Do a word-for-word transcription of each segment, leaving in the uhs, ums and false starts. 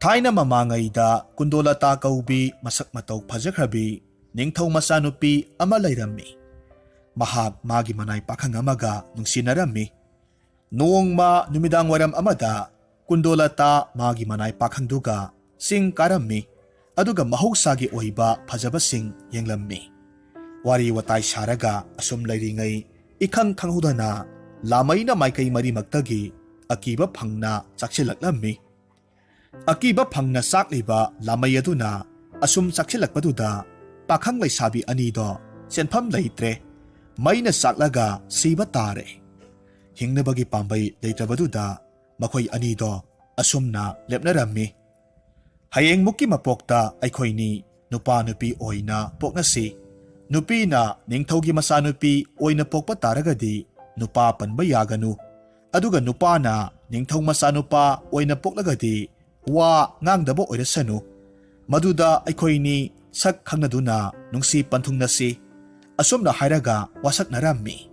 ꯊꯥꯏꯅ ꯃꯃꯥꯡꯉꯩꯗ ꯀꯨꯟꯗꯣꯂꯇꯥ ꯀꯧꯕꯤ ꯃꯁꯛ ꯃꯇꯧ ꯐꯖꯈ꯭ꯔꯕꯤ ꯅꯤꯡꯊꯧ ꯃꯆꯥꯅꯨꯄꯤ ꯑꯃ ꯂꯩꯔꯝꯃꯤ꯫ ꯃꯍꯥꯛ ꯃꯥꯒꯤ ꯃꯅꯥꯏ ꯄꯥꯈꯪ ꯑꯃꯒ ꯅꯨꯡꯁꯤꯅꯔꯝꯃꯤ꯫ ꯅꯣꯡꯃ ꯅꯨꯃꯤꯗꯥꯡ ꯋꯥꯏꯔꯝ ꯑꯃꯗ ꯀꯨꯟꯗꯣꯂꯇꯥ ꯃꯥꯒꯤ ꯃꯅꯥꯏ ꯄꯥꯈꯪꯗꯨꯒ ꯆꯤꯡ ꯀꯥꯔꯝꯃꯤ, ꯑꯗꯨꯒ ꯃꯍꯧꯁꯥꯒꯤ ꯑꯣꯏꯕ ꯐꯖꯕꯁꯤꯡ ꯌꯦꯡꯂꯝꯃꯤ꯫ ꯋꯥꯔꯤ ꯋꯥꯇꯥꯏ ꯁꯥꯔꯒ ꯑꯁꯨꯝ ꯂꯩꯔꯤꯉꯩ, ꯏꯈꯪ ꯈꯪꯍꯧꯗꯅ ꯂꯥꯃꯩꯅ ꯃꯥꯏꯀꯩ ꯃꯔꯤꯃꯛꯇꯒꯤ ꯑꯀꯤꯕ ꯐꯪꯅ ꯆꯥꯛꯁꯤꯜꯂꯛꯂꯝꯃꯤ꯫ ꯑꯀꯤꯕ ꯐꯪꯅ ꯆꯥꯛꯂꯤꯕ ꯂꯥꯃꯩ ꯑꯗꯨꯅ ꯑꯁꯨꯝ ꯆꯥꯛꯁꯤꯜꯂꯛꯄꯗꯨꯗ ꯄꯥꯈꯪ ꯂꯩꯁꯥꯕꯤ ꯑꯅꯤꯗꯣ ꯆꯦꯟꯐꯝ ꯂꯩꯇ꯭ꯔꯦ, ꯃꯩꯅ ꯆꯥꯛꯂꯒ ꯁꯤꯕ ꯇꯥꯔꯦ꯫ ꯍꯤꯡꯅꯕꯒꯤ ꯄꯥꯝꯕꯩ ꯂꯩꯇ꯭ꯔꯕꯗꯨꯗ ꯃꯈꯣꯏ ꯑꯅꯤꯗꯣ ꯑꯁꯨꯝꯅ ꯂꯦꯞꯅꯔꯝꯃꯤ꯫ "ꯍꯌꯦꯡꯃꯨꯛꯀꯤ ꯃꯄꯣꯛꯇ ꯑꯩꯈꯣꯏꯅꯤ ꯅꯨꯄꯥ ꯅꯨꯄꯤ ꯑꯣꯏꯅ ꯄꯣꯛꯅꯁꯤ꯫ ꯅꯨꯄꯤꯅ ꯅꯤꯡꯊꯧꯒꯤ ꯃꯆꯥꯅꯨꯄꯤ ꯑꯣꯏꯅ ꯄꯣꯛꯄ ꯇꯥꯔꯒꯗꯤ ꯅꯨꯄꯥ ꯄꯟꯕ ꯌꯥꯒꯅꯨ, ꯑꯗꯨꯒ ꯅꯨꯄꯥꯅ ꯅꯤꯡꯊꯧ ꯃꯆꯥꯅꯨꯄꯥ ꯑꯣꯏꯅ ꯄꯣꯛꯂꯒꯗꯤ ꯋꯥ ꯉꯥꯡꯗꯕ ꯑꯣꯏꯔꯁꯅꯨ꯫ ꯃꯗꯨꯗ ꯑꯩꯈꯣꯏꯅꯤ ꯁꯛ ꯈꯪꯅꯗꯨꯅ ꯅꯨꯡꯁꯤ ꯄꯟꯊꯨꯡꯅꯁꯤ," ꯑꯁꯨꯝꯅ ꯍꯥꯏꯔꯒ ꯋꯥꯁꯛꯅꯔꯝꯃꯤ꯫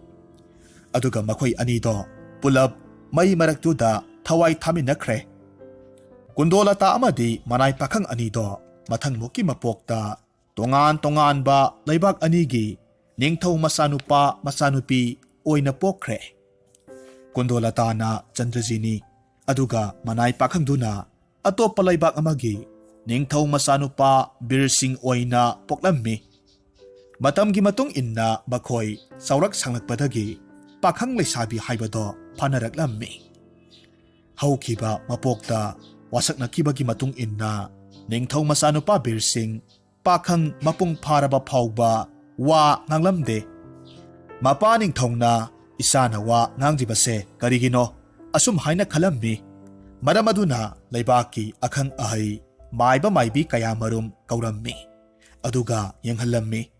ꯑꯗꯨꯒ ꯃꯈꯣꯏ ꯑꯅꯤꯗꯣ ꯄꯨꯂꯞ ꯃꯩ ꯃꯔꯛꯇꯨꯗ ꯊꯋꯥꯏ ꯊꯥꯃꯤꯟꯅꯈ꯭ꯔꯦ꯫ ꯀꯨꯟꯗꯣꯂꯇꯥ ꯑꯃꯗꯤ ꯃꯅꯥꯏ ꯄꯥꯈꯪ ꯑꯅꯤꯗꯣ ꯃꯊꯪꯃꯨꯛꯀꯤ ꯃꯄꯣꯛꯇ ꯇꯣꯉꯥꯟ ꯇꯣꯉꯥꯟꯕ ꯂꯩꯕꯥꯛ ꯑꯅꯤꯒꯤ ꯅꯤꯡꯊꯧ ꯃꯆꯥꯅꯨꯄꯥ ꯃꯆꯥꯅꯨꯄꯤ ꯑꯣꯏꯅ ꯄꯣꯛꯈ꯭ꯔꯦ꯫ ꯀꯨꯟꯗꯣꯂꯇꯥꯅ ꯆꯟꯗ꯭ꯔꯖꯤꯅꯤ, ꯑꯗꯨꯒ ꯃꯅꯥꯏ ꯄꯥꯈꯪꯗꯨꯅ ꯑꯇꯣꯞꯄ ꯂꯩꯕꯥꯛ ꯑꯃꯒꯤ ꯅꯤꯡꯊꯧ ꯃꯆꯥꯅꯨꯄꯥ ꯕꯤꯔ ꯁꯤꯡ ꯑꯣꯏꯅ ꯄꯣꯛꯂꯝꯃꯤ꯫ ꯃꯇꯝꯒꯤ ꯃꯇꯨꯡ ꯏꯟꯅ ꯃꯈꯣꯏ ꯆꯥꯎꯔꯛ ꯁꯥꯡꯂꯛꯄꯗꯒꯤ ꯄꯥꯈꯪ ꯂꯩꯁꯥꯕꯤ ꯍꯥꯏꯕꯗꯣ ꯐꯥꯅꯔꯛꯂꯝꯃꯤ꯫ ꯍꯧꯈꯤꯕ ꯃꯄꯣꯛꯇ ꯋꯥꯁꯛꯅꯈꯤꯕꯒꯤ ꯃꯇꯨꯡ ꯏꯟꯅ ꯅꯤꯡꯊꯧ ꯃꯆꯥꯅꯨꯄꯥ ꯕꯤꯔ ꯁꯤꯡ ꯄꯥꯈꯪ ꯃꯄꯨꯡ ꯐꯥꯔꯕ ꯐꯥꯎꯕ ꯋꯥ ꯉꯥꯡꯂꯝꯗꯦ꯫ ꯃꯄꯥ ꯅꯤꯡꯊꯧꯅ "ꯏꯆꯥꯅ ꯋꯥ ꯉꯥꯡꯗ꯭ꯔꯤꯕꯁꯦ ꯀꯔꯤꯒꯤꯅꯣ?" ꯑꯁꯨꯝ ꯍꯥꯏꯅ ꯈꯜꯂꯝꯃꯤ꯫ ꯃꯔꯝ ꯑꯗꯨꯅ ꯂꯩꯕꯥꯛꯀꯤ ꯑꯈꯪ ꯑꯍꯩ, ꯃꯥꯏꯕ ꯃꯥꯏꯕꯤ ꯀꯌꯥꯃꯔꯨꯝ ꯀꯧꯔꯝꯃꯤ, ꯑꯗꯨꯒ ꯌꯦꯡꯍꯜꯂꯝꯃꯤ꯫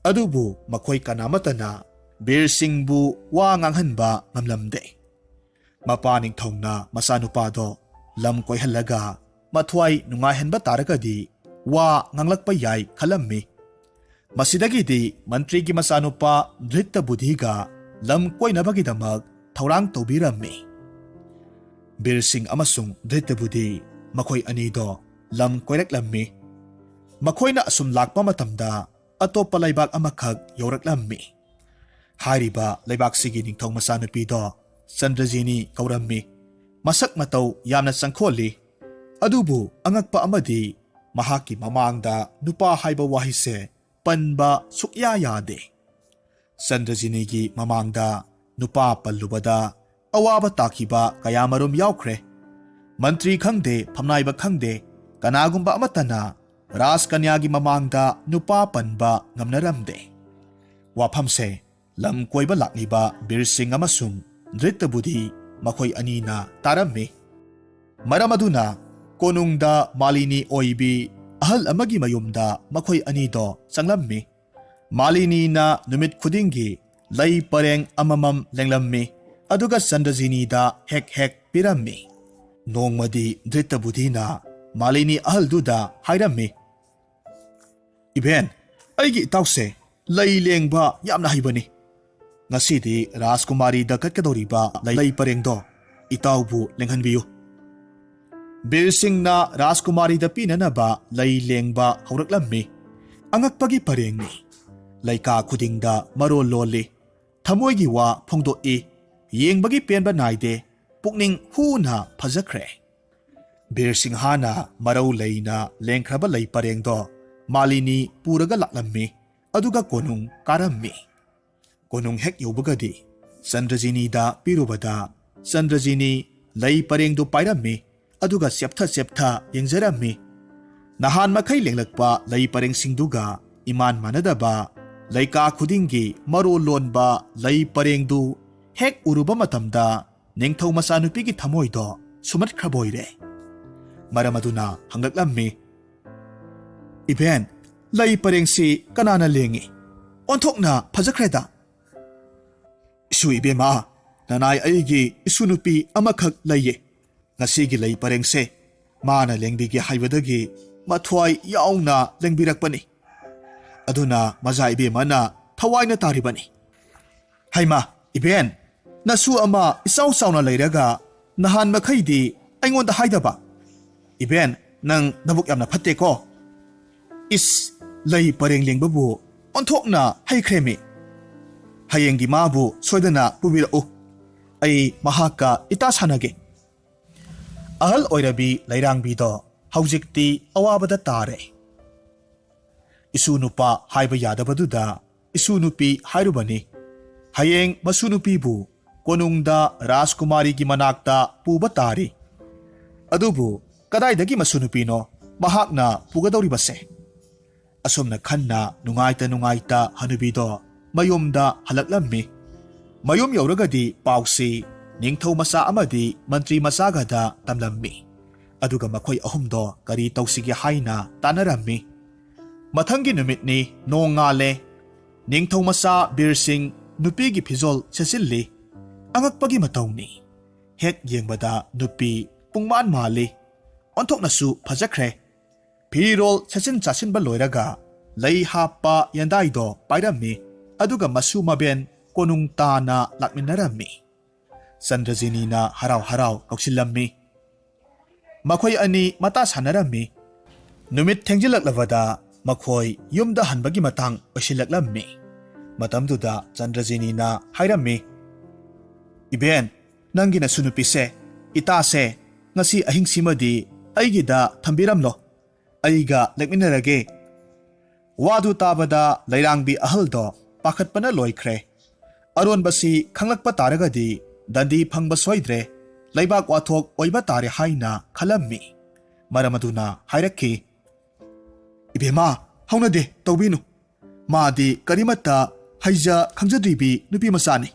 ꯑꯗꯨꯕꯨ ꯃꯈꯣꯏ ꯀꯅꯥꯃꯠꯇꯅ ꯕꯤꯔ ꯁꯤꯡꯕꯨ ꯋꯥ ꯉꯥꯡꯍꯟꯕ ꯉꯝꯂꯝꯗꯦ꯫ ꯃꯄꯥ ꯅꯤꯡꯊꯧꯅ ꯃꯆꯥꯅꯨꯄꯥꯗꯣ ꯂꯝ ꯀꯣꯏꯍꯜꯂꯒ ꯃꯊ꯭ꯋꯥꯏ ꯅꯨꯡꯉꯥꯏꯍꯟꯕ ꯇꯥꯔꯒꯗꯤ ꯋꯥ ꯉꯥꯡꯂꯛꯄ ꯌꯥꯏ ꯈꯜꯂꯝꯃꯤ꯫ ꯃꯁꯤꯗꯒꯤꯗꯤ ꯃꯟꯇ꯭ꯔꯤꯒꯤ ꯃꯆꯥꯅꯨꯄꯥ ꯙ꯭ꯔꯤꯇꯕꯨꯙꯤꯒ ꯂꯝ ꯀꯣꯏꯅꯕꯒꯤꯗꯃꯛ ꯊꯧꯔꯥꯡ ꯇꯧꯕꯤꯔꯝꯃꯤ꯫ ꯕꯤꯔ ꯁꯤꯡ ꯑꯃꯁꯨꯡ ꯙ꯭ꯔꯤꯇꯕꯨꯙꯤ ꯃꯈꯣꯏ ꯑꯅꯤꯗꯣ ꯂꯝ ꯀꯣꯏꯔꯛꯂꯝꯃꯤ꯫ ꯃꯈꯣꯏꯅ ꯑꯁꯨꯝ ꯂꯥꯛꯄ ꯃꯇꯝꯗ ꯑꯇꯣꯞꯄ ꯂꯩꯕꯥꯛ ꯑꯃꯈꯛ ꯌꯧꯔꯛꯂꯝꯃꯤ꯫ ꯍꯥꯏꯔꯤꯕ ꯂꯩꯕꯥꯛꯁꯤꯒꯤ ꯅꯤꯡꯊꯧ ꯃꯆꯥꯅꯨꯄꯤꯗꯣ ꯆꯟꯗ꯭ꯔꯖꯤꯅꯤ ꯀꯧꯔꯝꯃꯤ꯫ ꯃꯁꯛ ꯃꯇꯧ ꯌꯥꯝꯅ ꯆꯪꯈꯣꯜꯂꯤ꯫ ꯑꯗꯨꯕꯨ ꯑꯉꯛꯄ ꯑꯃꯗꯤ ꯃꯍꯥꯛꯀꯤ ꯃꯃꯥꯡꯗ ꯅꯨꯄꯥ ꯍꯥꯏꯕ ꯋꯥꯍꯩꯁꯦ ꯄꯟꯕ ꯁꯨꯛꯌꯥ ꯌꯥꯗꯦ꯫ ꯆꯟꯗ꯭ꯔꯖꯤꯅꯤꯒꯤ ꯃꯃꯥꯡꯗ ꯅꯨꯄꯥ ꯄꯜꯂꯨꯕꯗ ꯑꯋꯥꯕ ꯇꯥꯈꯤꯕ ꯀꯌꯥꯃꯔꯨꯝ ꯌꯥꯎꯈ꯭ꯔꯦ꯫ ꯃꯟꯇ꯭ꯔꯤ ꯈꯪꯗꯦ, ꯐꯝꯅꯥꯏꯕ ꯈꯪꯗꯦ, ꯀꯅꯥꯒꯨꯝꯕ ꯑꯃꯠꯇꯅ ꯔꯥꯖꯀꯟꯌꯥꯒꯤ ꯃꯃꯥꯡꯗ ꯅꯨꯄꯥ ꯄꯟꯕ ꯉꯝꯅꯔꯝꯗꯦ꯫ ꯋꯥꯐꯝꯁꯦ ꯂꯝ ꯀꯣꯏꯕ ꯂꯥꯛꯂꯤꯕ ꯕꯤꯔ ꯁꯤꯡ ꯑꯃꯁꯨꯡ ꯙ꯭ꯔꯤꯇꯕꯨꯙꯤ ꯃꯈꯣꯏ ꯑꯅꯤꯅ ꯇꯥꯔꯝꯃꯤ꯫ ꯃꯔꯝ ꯑꯗꯨꯅ ꯀꯣꯅꯨꯡꯗ ꯃꯥꯂꯤꯅꯤ ꯑꯣꯏꯕꯤ ꯑꯍꯜ ꯑꯃꯒꯤ ꯃꯌꯨꯝꯗ ꯃꯈꯣꯏ ꯑꯅꯤꯗꯣ ꯆꯪꯂꯝꯃꯤ꯫ ꯃꯥꯂꯤꯅꯤꯅ ꯅꯨꯃꯤꯠ ꯈꯨꯗꯤꯡꯒꯤ ꯂꯩ ꯄꯔꯦꯡ ꯑꯃꯃꯝ ꯂꯦꯡꯂꯝꯃꯤ, ꯑꯗꯨꯒ ꯆꯟꯗ꯭ꯔꯖꯤꯅꯤꯗ ꯍꯦꯛ ꯍꯦꯛ ꯄꯤꯔꯝꯃꯤ꯫ ꯅꯣꯡꯃꯗꯤ ꯙ꯭ꯔꯤꯇꯕꯨꯙꯤꯅ ꯃꯥꯂꯤꯅꯤ ꯑꯍꯜꯗꯨꯗ ꯍꯥꯏꯔꯝꯃꯤ, "ꯏꯕꯦꯟ, ꯑꯩꯒꯤ ꯏꯇꯥꯎꯁꯦ ꯂꯩ ꯂꯦꯡꯕ ꯌꯥꯝꯅ ꯍꯩꯕꯅꯤ꯫ ꯉꯁꯤꯗꯤ ꯔꯥꯖꯀꯨꯃꯥꯔꯤꯗ ꯀꯠꯀꯗꯧꯔꯤꯕ ꯂꯩ ꯄꯔꯦꯡꯗꯣ ꯏꯇꯥꯎꯕꯨ ꯂꯦꯡꯍꯟꯕꯤꯌꯨ꯫" ꯕꯤꯔ ꯁꯤꯡꯅ ꯔꯥꯖꯀꯨꯃꯥꯔꯤꯗ ꯄꯤꯅꯅꯕ ꯂꯩ ꯂꯦꯡꯕ ꯍꯧꯔꯛꯂꯝꯃꯤ꯫ ꯑꯉꯛꯄꯒꯤ ꯄꯔꯦꯡꯅꯤ꯫ ꯂꯩꯀꯥ ꯈꯨꯗꯤꯡꯗ ꯃꯔꯣꯜ ꯂꯣꯜꯂꯤ꯫ ꯊꯃꯣꯏꯒꯤ ꯋꯥ ꯐꯣꯡꯗꯣꯛꯏ꯫ ꯌꯦꯡꯕꯒꯤ ꯄꯦꯟꯕ ꯅꯥꯏꯗꯦ꯫ ꯄꯨꯛꯅꯤꯡ ꯍꯨꯅ ꯐꯖꯈ꯭ꯔꯦ꯫ ꯕꯤꯔ ꯁꯤꯡꯍꯅ ꯃꯔꯧ ꯂꯩꯅ ꯂꯦꯡꯈ꯭ꯔꯕ ꯂꯩ ꯄꯔꯦꯡꯗꯣ ꯃꯥꯂꯤꯅꯤ ꯄꯨꯔꯒ ꯂꯥꯛꯂꯝꯃꯤ, ꯑꯗꯨꯒ ꯀꯣꯅꯨꯡ ꯀꯥꯔꯝꯃꯤ꯫ ꯀꯣꯅꯨꯡ ꯍꯦꯛ ꯌꯧꯕꯒꯗꯤ ꯆꯟꯗ꯭ꯔꯖꯤꯅꯤꯗ ꯄꯤꯔꯨꯕꯗ, ꯆꯟꯗ꯭ꯔꯖꯤꯅꯤ ꯂꯩ ꯄꯔꯦꯡꯗꯨ ꯄꯥꯏꯔꯝꯃꯤ, ꯑꯗꯨꯒ ꯆꯦꯞꯊ ꯆꯦꯞꯊ ꯌꯦꯡꯖꯔꯝꯃꯤ꯫ ꯅꯍꯥꯟ ꯃꯈꯩ ꯂꯦꯡꯂꯛꯄ ꯂꯩ ꯄꯔꯦꯡꯁꯤꯡꯗꯨꯒ ꯏꯃꯥꯟ ꯃꯥꯟꯅꯗꯕ, ꯂꯩꯀꯥ ꯈꯨꯗꯤꯡꯒꯤ ꯃꯔꯣꯜ ꯂꯣꯟꯕ ꯂꯩ ꯄꯔꯦꯡꯗꯨ ꯍꯦꯛ ꯎꯔꯨꯕ ꯃꯇꯝꯗ, ꯅꯤꯡꯊꯧ ꯃꯆꯥꯅꯨꯄꯤꯒꯤ ꯊꯃꯣꯏꯗꯣ ꯁꯨꯝꯍꯠꯈ꯭ꯔꯕꯣꯏꯔꯦ꯫ ꯃꯔꯝ ꯑꯗꯨꯅ ꯍꯪꯂꯛꯂꯝꯃꯤ, "ꯏꯕꯦꯟ, ꯂꯩ ꯄꯔꯦꯡꯁꯤ ꯀꯅꯥꯅ ꯂꯦꯡꯉꯤ? ꯑꯣꯟꯊꯣꯛꯅ ꯐꯖꯈ꯭ꯔꯦꯗ!" "ꯏꯁꯨ ꯏꯕꯦꯝꯃ, ꯅꯅꯥꯏ ꯑꯩꯒꯤ ꯏꯁꯨ ꯅꯨꯄꯤ ꯑꯃꯈꯛ ꯂꯩꯌꯦ꯫ ꯉꯁꯤꯒꯤ ꯂꯩ ꯄꯔꯦꯡꯁꯦ ꯃꯥꯅ ꯂꯦꯡꯕꯤꯒꯦ ꯍꯥꯏꯕꯗꯒꯤ ꯃꯊ꯭ꯋꯥꯏ ꯌꯥꯎꯅ ꯂꯦꯡꯕꯤꯔꯛꯄꯅꯤ꯫ ꯑꯗꯨꯅ ꯃꯖꯥ ꯏꯕꯦꯝꯃꯅ ꯊꯋꯥꯏꯅ ꯇꯥꯔꯤꯕꯅꯤ꯫" "ꯍꯩꯃꯥ, ꯏꯕꯦꯟ, ꯅꯁꯨ ꯑꯃ ꯏꯆꯥꯎ ꯆꯥꯎꯅ ꯂꯩꯔꯒ ꯅꯍꯥꯟ ꯃꯈꯩꯗꯤ ꯑꯩꯉꯣꯟꯗ ꯍꯥꯏꯗꯕ?" "ꯏꯕꯦꯟ, ꯅꯪ ꯅꯕꯨꯛ ꯌꯥꯝꯅ ꯐꯠꯇꯦꯀꯣ꯫ ꯏꯁ, ꯂꯩ ꯄꯔꯦꯡ ꯂꯦꯡꯕꯕꯨ ꯑꯣꯟꯊꯣꯛꯅ ꯍꯩꯈ꯭ꯔꯦꯃꯤ꯫ ꯍꯌꯦꯡꯗꯤ ꯃꯥꯕꯨ ꯁꯣꯏꯗꯅ ꯄꯨꯕꯤꯔꯛꯎ꯫ ꯑꯩ ꯃꯍꯥꯛꯀ ꯏꯇꯥ ꯁꯥꯟꯅꯒꯦ꯫" ꯑꯍꯜ ꯑꯣꯏꯔꯕꯤ ꯂꯩꯔꯥꯡꯕꯤꯗꯣ ꯍꯧꯖꯤꯛꯇꯤ ꯑꯋꯥꯕꯗ ꯇꯥꯔꯦ꯫ ꯏꯁꯨ ꯅꯨꯄꯥ ꯍꯥꯏꯕ ꯌꯥꯗꯕꯗꯨꯗ ꯏꯁꯨ ꯅꯨꯄꯤ ꯍꯥꯏꯔꯨꯕꯅꯤ꯫ ꯍꯌꯦꯡ ꯃꯁꯨ ꯅꯨꯄꯤꯕꯨ ꯀꯣꯅꯨꯡꯗ ꯔꯥꯖꯀꯨꯃꯥꯔꯤꯒꯤ ꯃꯅꯥꯛꯇ ꯄꯨꯕ ꯇꯥꯔꯤ꯫ ꯑꯗꯨꯕꯨ ꯀꯗꯥꯏꯗꯒꯤ ꯃꯁꯨ ꯅꯨꯄꯤꯅꯣ ꯃꯍꯥꯛꯅ ꯄꯨꯒꯗꯧꯔꯤꯕꯁꯦ? ꯑꯁꯨꯝꯅ ꯈꯟꯅ ꯅꯨꯡꯉꯥꯏꯇ ꯅꯨꯡꯉꯥꯏꯇ ꯍꯅꯨꯕꯤꯗꯣ ꯃꯌꯨꯝꯗ ꯍꯜꯂꯛꯂꯝꯃꯤ꯫ ꯃꯌꯨꯝ ꯌꯧꯔꯒꯗꯤ ꯄꯥꯎꯁꯤ ꯅꯤꯡꯊꯧ ꯃꯆꯥ ꯑꯃꯗꯤ ꯃꯟꯇ꯭ꯔꯤ ꯃꯆꯥꯒꯗ ꯇꯝꯂꯝꯃꯤ꯫ ꯑꯗꯨꯒ ꯃꯈꯣꯏ ꯑꯍꯨꯝꯗꯣ ꯀꯔꯤ ꯇꯧꯁꯤꯒꯦ ꯍꯥꯏꯅ ꯇꯥꯟꯅꯔꯝꯃꯤ꯫ ꯃꯊꯪꯒꯤ ꯅꯨꯃꯤꯠꯅꯤ, ꯅꯣꯡ ꯉꯥꯜꯂꯦ꯫ ꯅꯤꯡꯊꯧ ꯃꯆꯥ ꯕꯤꯔ ꯁꯤꯡ ꯅꯨꯄꯤꯒꯤ ꯐꯤꯖꯣꯜ ꯁꯦꯠꯆꯤꯜꯂꯤ꯫ ꯑꯉꯛꯄꯒꯤ ꯃꯇꯧꯅꯤ꯫ ꯍꯦꯛ ꯌꯦꯡꯕꯗ ꯅꯨꯄꯤ ꯄꯨꯡꯃꯥꯟ ꯃꯥꯜꯂꯤ꯫ ꯑꯣꯟꯊꯣꯛꯅꯁꯨ ꯐꯖꯈ꯭ꯔꯦ꯫ ꯐꯤꯔꯣꯜ ꯁꯦꯠꯆꯤꯟ ꯆꯥꯁꯤꯟꯕ ꯂꯣꯏꯔꯒ ꯂꯩ ꯍꯥꯞꯄ ꯌꯦꯟꯗꯥꯏꯗꯣ ꯄꯥꯏꯔꯝꯃꯤ꯫ ꯑꯗꯨꯒ ꯃꯁꯨ ꯃꯕꯦꯟ ꯀꯣꯅꯨꯡ ꯇꯥꯅ ꯂꯥꯛꯃꯤꯟꯅꯔꯝꯃꯤ꯫ ꯆꯟꯗ꯭ꯔꯖꯤꯅꯤꯅ ꯍꯔꯥꯎ ꯍꯔꯥꯎ ꯀꯧꯁꯤꯜꯂꯝꯃꯤ꯫ ꯃꯈꯣꯏ ꯑꯅꯤ ꯃꯇꯥ ꯁꯥꯟꯅꯔꯝꯃꯤ꯫ ꯅꯨꯃꯤꯠ ꯊꯦꯡꯖꯤꯜꯂꯛꯂꯕꯗ ꯃꯈꯣꯏ ꯌꯨꯝꯗ ꯍꯟꯕꯒꯤ ꯃꯇꯥꯡ ꯑꯣꯏꯁꯤꯜꯂꯛꯂꯝꯃꯤ꯫ ꯃꯇꯝꯗꯨꯗ ꯆꯟꯗ꯭ꯔꯖꯤꯅꯤꯅ ꯍꯥꯏꯔꯝꯃꯤ, "ꯏꯕꯦꯟ, ꯅꯪꯒꯤ ꯅꯁꯨ ꯅꯨꯄꯤꯁꯦ, ꯏꯇꯥꯁꯦ, ꯉꯁꯤ ꯑꯍꯤꯡꯁꯤꯃꯗꯤ ꯑꯩꯒꯤꯗ ꯊꯝꯕꯤꯔꯝꯂꯣ꯫ ꯑꯩꯒ ꯂꯦꯛꯃꯤꯟꯅꯔꯒꯦ꯫" ꯋꯥꯗꯨ ꯇꯥꯕꯗ ꯂꯩꯔꯥꯡꯕꯤ ꯑꯍꯜꯗꯣ ꯄꯥꯈꯠꯄꯅ ꯂꯣꯏꯈ꯭ꯔꯦ꯫ ꯑꯔꯣꯟꯕꯁꯤ ꯈꯪꯂꯛꯄ ꯇꯥꯔꯒꯗꯤ ꯗꯟꯗꯤ ꯐꯪꯕ ꯁꯣꯏꯗ꯭ꯔꯦ, ꯂꯩꯕꯥꯛ ꯋꯥꯊꯣꯛ ꯑꯣꯏꯕ ꯇꯥꯔꯦ ꯍꯥꯏꯅ ꯈꯜꯂꯝꯃꯤ꯫ ꯃꯔꯝ ꯑꯗꯨꯅ ꯍꯥꯏꯔꯛꯈꯤ, "ꯏꯕꯦꯝꯃ, ꯍꯧꯅꯗꯦ ꯇꯧꯕꯤꯅꯨ꯫ ꯃꯥꯗꯤ ꯀꯔꯤꯃꯠꯇ ꯍꯩꯖ ꯈꯪꯖꯗ꯭ꯔꯤꯕꯤ ꯅꯨꯄꯤ ꯃꯆꯥꯅꯤ꯫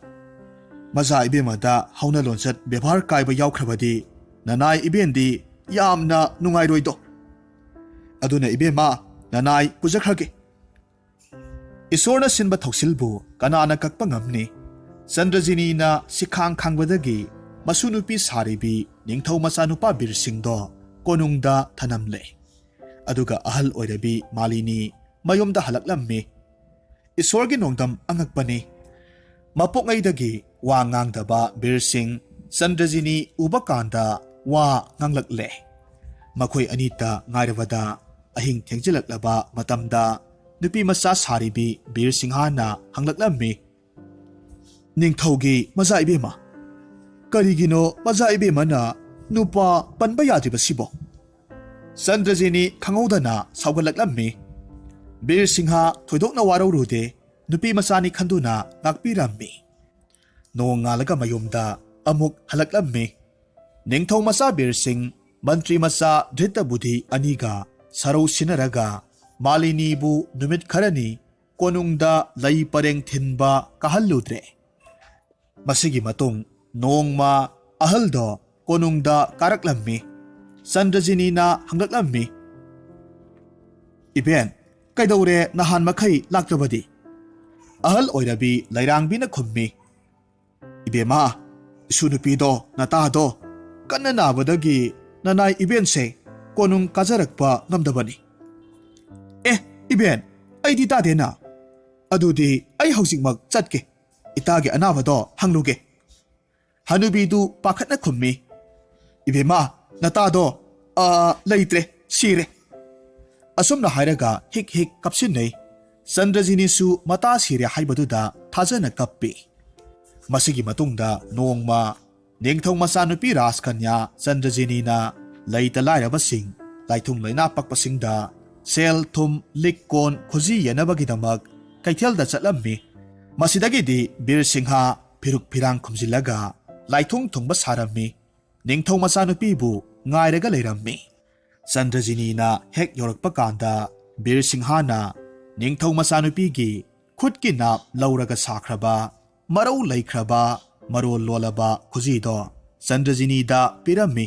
ꯃꯆꯥ ꯏꯕꯦꯝꯃꯗ ꯍꯧꯅ ꯂꯣꯟꯆꯠ ꯕꯦꯕꯥꯔ ꯀꯥꯏꯕ ꯌꯥꯎꯈ꯭ꯔꯕꯗꯤ ꯅꯅꯥꯏ ꯏꯕꯦꯟꯗꯤ ꯌꯥꯝꯅ ꯅꯨꯡꯉꯥꯏꯔꯣꯏꯗꯣ꯫ ꯑꯗꯨꯅ ꯏꯕꯦꯝꯃ, ꯅꯅꯥꯏ ꯄꯨꯖꯈ꯭ꯔꯒꯦ꯫" ꯏꯁꯣꯔꯅ ꯁꯤꯟꯕ ꯊꯧꯁꯤꯜꯕꯨ ꯀꯅꯥꯅ ꯀꯛꯄ ꯉꯝꯅꯤ? ꯆꯟꯗ꯭ꯔꯖꯤꯅꯤꯅ ꯁꯤꯈꯥꯡ ꯈꯥꯡꯕꯗꯒꯤ ꯃꯁꯨ ꯅꯨꯄꯤ ꯁꯥꯔꯤꯕꯤ ꯅꯤꯡꯊꯧ ꯃꯆꯥꯅꯨꯄꯥ ꯕꯤꯔ ꯁꯤꯡꯗꯣ ꯀꯣꯅꯨꯡꯗ ꯊꯅꯝꯂꯦ꯫ ꯑꯗꯨꯒ ꯑꯍꯜ ꯑꯣꯏꯔꯕꯤ ꯃꯥꯂꯤꯅꯤ ꯃꯌꯨꯝꯗ ꯍꯜꯂꯛꯂꯝꯃꯤ꯫ ꯏꯁꯣꯔꯒꯤ ꯅꯣꯡꯗꯝ ꯑꯉꯛꯄꯅꯤ꯫ ꯃꯄꯣꯛꯉꯩꯗꯒꯤ ꯋꯥ ꯉꯥꯡꯗꯕ ꯕꯤꯔ ꯁꯤꯡ ꯆꯟꯗ꯭ꯔꯖꯤꯅꯤ ꯎꯕ ꯀꯥꯟꯗ ꯋꯥ ꯉꯥꯡꯂꯛꯂꯦ꯫ ꯃꯈꯣꯏ ꯑꯅꯤꯇ ꯉꯥꯏꯔꯕꯗ ꯑꯍꯤꯡ ꯊꯦꯡꯖꯤꯜꯂꯛꯂꯕ ꯃꯇꯝꯗ ꯅꯨꯄꯤ ꯃꯆꯥ ꯁꯥꯔꯤꯕꯤ ꯕꯤꯔ ꯁꯤꯡꯍꯥꯅ ꯍꯪꯂꯛꯂꯝꯃꯤ, "ꯅꯤꯡꯊꯧꯒꯤ ꯃꯆꯥ ꯏꯕꯦꯝꯃ, ꯀꯔꯤꯒꯤꯅꯣ ꯃꯆꯥ ꯏꯕꯦꯝꯃꯅ ꯅꯨꯄꯥ ꯄꯟꯕ ꯌꯥꯗ꯭ꯔꯤꯕꯁꯤꯕꯣ?" ꯆꯟꯗ꯭ꯔꯖꯤꯅꯤ ꯈꯪꯍꯧꯗꯅ ꯁꯥꯎꯒꯠꯂꯛꯂꯝꯃꯤ꯫ ꯕꯤꯔ ꯁꯤꯡꯍ ꯊꯣꯏꯗꯣꯛꯅ ꯋꯥꯔꯧꯔꯨꯗꯦ, ꯅꯨꯄꯤ ꯃꯆꯥꯅꯤ ꯈꯟꯗꯨꯅ ꯉꯥꯛꯄꯤꯔꯝꯃꯤ꯫ ꯅꯣꯡꯉꯥꯜꯂꯒ ꯃꯌꯨꯝꯗ ꯑꯃꯨꯛ ꯍꯜꯂꯛꯂꯝꯃꯤ꯫ ꯅꯤꯡꯊꯧ ꯃꯆꯥ ꯕꯤꯔ ꯁꯤꯡ, ꯃꯟꯇ꯭ꯔꯤ ꯃꯆꯥ ꯙ꯭ꯔꯤꯇꯕꯨꯙꯤ ꯑꯅꯤꯒ ꯁꯔꯧ ꯁꯤꯟꯅꯔꯒ ꯃꯥꯂꯤꯅꯤꯕꯨ ꯅꯨꯃꯤꯠ ꯈꯔꯅꯤ ꯀꯣꯅꯨꯡꯗ ꯂꯩ ꯄꯔꯦꯡ ꯊꯤꯟꯕ ꯀꯥꯍꯜꯂꯨꯗ꯭ꯔꯦ꯫ ꯃꯁꯤꯒꯤ ꯃꯇꯨꯡ ꯅꯣꯡꯃ ꯑꯍꯜꯗꯣ ꯀꯣꯅꯨꯡꯗ ꯀꯥꯔꯛꯂꯝꯃꯤ꯫ ꯆꯟꯗ꯭ꯔꯖꯤꯅꯤꯅ ꯍꯪꯂꯛꯂꯝꯃꯤ, "ꯏꯕꯦꯟ, ꯀꯩꯗꯧꯔꯦ ꯅꯍꯥꯟ ꯃꯈꯩ ꯂꯥꯛꯇꯕꯗꯤ?" ꯑꯍꯜ ꯑꯣꯏꯔꯕꯤ ꯂꯩꯔꯥꯡꯕꯤꯅ ꯈꯨꯝꯃꯤ, "ꯏꯕꯦꯝꯃ, ꯏꯁꯨ ꯅꯨꯄꯤꯗꯣ, ꯅꯇꯥꯗꯣ, ꯀꯟꯅ ꯅꯥꯕꯗꯒꯤ ꯅꯅꯥꯏ ꯏꯕꯦꯟꯁꯦ ꯀꯣꯅꯨꯡ ꯀꯥꯖꯔꯛꯄ ꯉꯝꯗꯕꯅꯤ꯫" "ꯑꯦ, ꯏꯕꯦꯟ, ꯑꯩꯗꯤ ꯇꯥꯗꯦꯅ꯫ ꯑꯗꯨꯗꯤ ꯑꯩ ꯍꯧꯖꯤꯛꯃꯛ ꯆꯠꯀꯦ, ꯏꯇꯥꯒꯤ ꯑꯅꯥꯕꯗꯣ ꯍꯪꯂꯨꯒꯦ꯫" ꯍꯅꯨꯕꯤꯗꯨ ꯄꯥꯈꯠꯅ ꯈꯨꯝꯃꯤ, "ꯏꯕꯦꯝꯃ, ꯅꯇꯥꯗꯣ, ꯑ, ꯂꯩꯇ꯭ꯔꯦ, ꯁꯤꯔꯦ꯫" ꯑꯁꯨꯝꯅ ꯍꯥꯏꯔꯒ ꯍꯤꯛ ꯍꯤꯛ ꯀꯞꯁꯤꯟꯅꯩ꯫ ꯆꯟꯗ꯭ꯔꯖꯤꯅꯤꯁꯨ ꯃꯇꯥ ꯁꯤꯔꯦ ꯍꯥꯏꯕꯗꯨꯗ ꯊꯥꯖꯅ ꯀꯞꯄꯤ꯫ ꯃꯁꯤꯒꯤ ꯃꯇꯨꯡꯗ ꯅꯣꯡꯃ ꯅꯤꯡꯊꯧ ꯃꯆꯥꯅꯨꯄꯤ ꯔꯥꯖꯀꯟꯌꯥ ꯆꯟꯗ꯭ꯔꯖꯤꯅꯤꯅ ꯂꯩꯇ ꯂꯥꯏꯔꯕꯁꯤꯡ, ꯂꯥꯏꯊꯨꯡ ꯂꯩꯅꯥ ꯄꯛꯄꯁꯤꯡꯗ ꯁꯦꯜ ꯊꯨꯝ, ꯂꯤꯛ ꯀꯣꯟ, ꯈꯨꯖꯤ ꯌꯦꯟꯅꯕꯒꯤꯗꯃꯛ ꯀꯩꯊꯦꯜꯗ ꯆꯠꯂꯝꯃꯤ꯫ ꯃꯁꯤꯗꯒꯤꯗꯤ ꯕꯤꯔ ꯁꯤꯡꯍ ꯐꯤꯔꯨꯛ ꯐꯤꯔꯥꯡ ꯈꯨꯝꯖꯤꯜꯂꯒ ꯂꯥꯏꯊꯨꯡ ꯊꯨꯡꯕ ꯁꯥꯔꯝꯃꯤ꯫ ꯅꯤꯡꯊꯧ ꯃꯆꯥꯅꯨꯄꯤꯕꯨ ꯉꯥꯏꯔꯒ ꯂꯩꯔꯝꯃꯤ꯫ ꯆꯟꯗ꯭ꯔꯖꯤꯅꯤꯅ ꯍꯦꯛ ꯌꯧꯔꯛꯄ ꯀꯥꯟꯗ ꯕꯤꯔ ꯁꯤꯡꯍꯅ ꯅꯤꯡꯊꯧ ꯃꯆꯥꯅꯨꯄꯤꯒꯤ ꯈꯨꯠꯀꯤ ꯅꯥꯞ ꯂꯧꯔꯒ ꯁꯥꯈ꯭ꯔꯕ, ꯃꯔꯧ ꯂꯩꯈ꯭ꯔꯕ, ꯃꯔꯣꯜ ꯂꯣꯜꯂꯕ ꯈꯨꯖꯤꯗꯣ ꯆꯟꯗ꯭ꯔꯖꯤꯅꯤꯗ ꯄꯤꯔꯝꯃꯤ꯫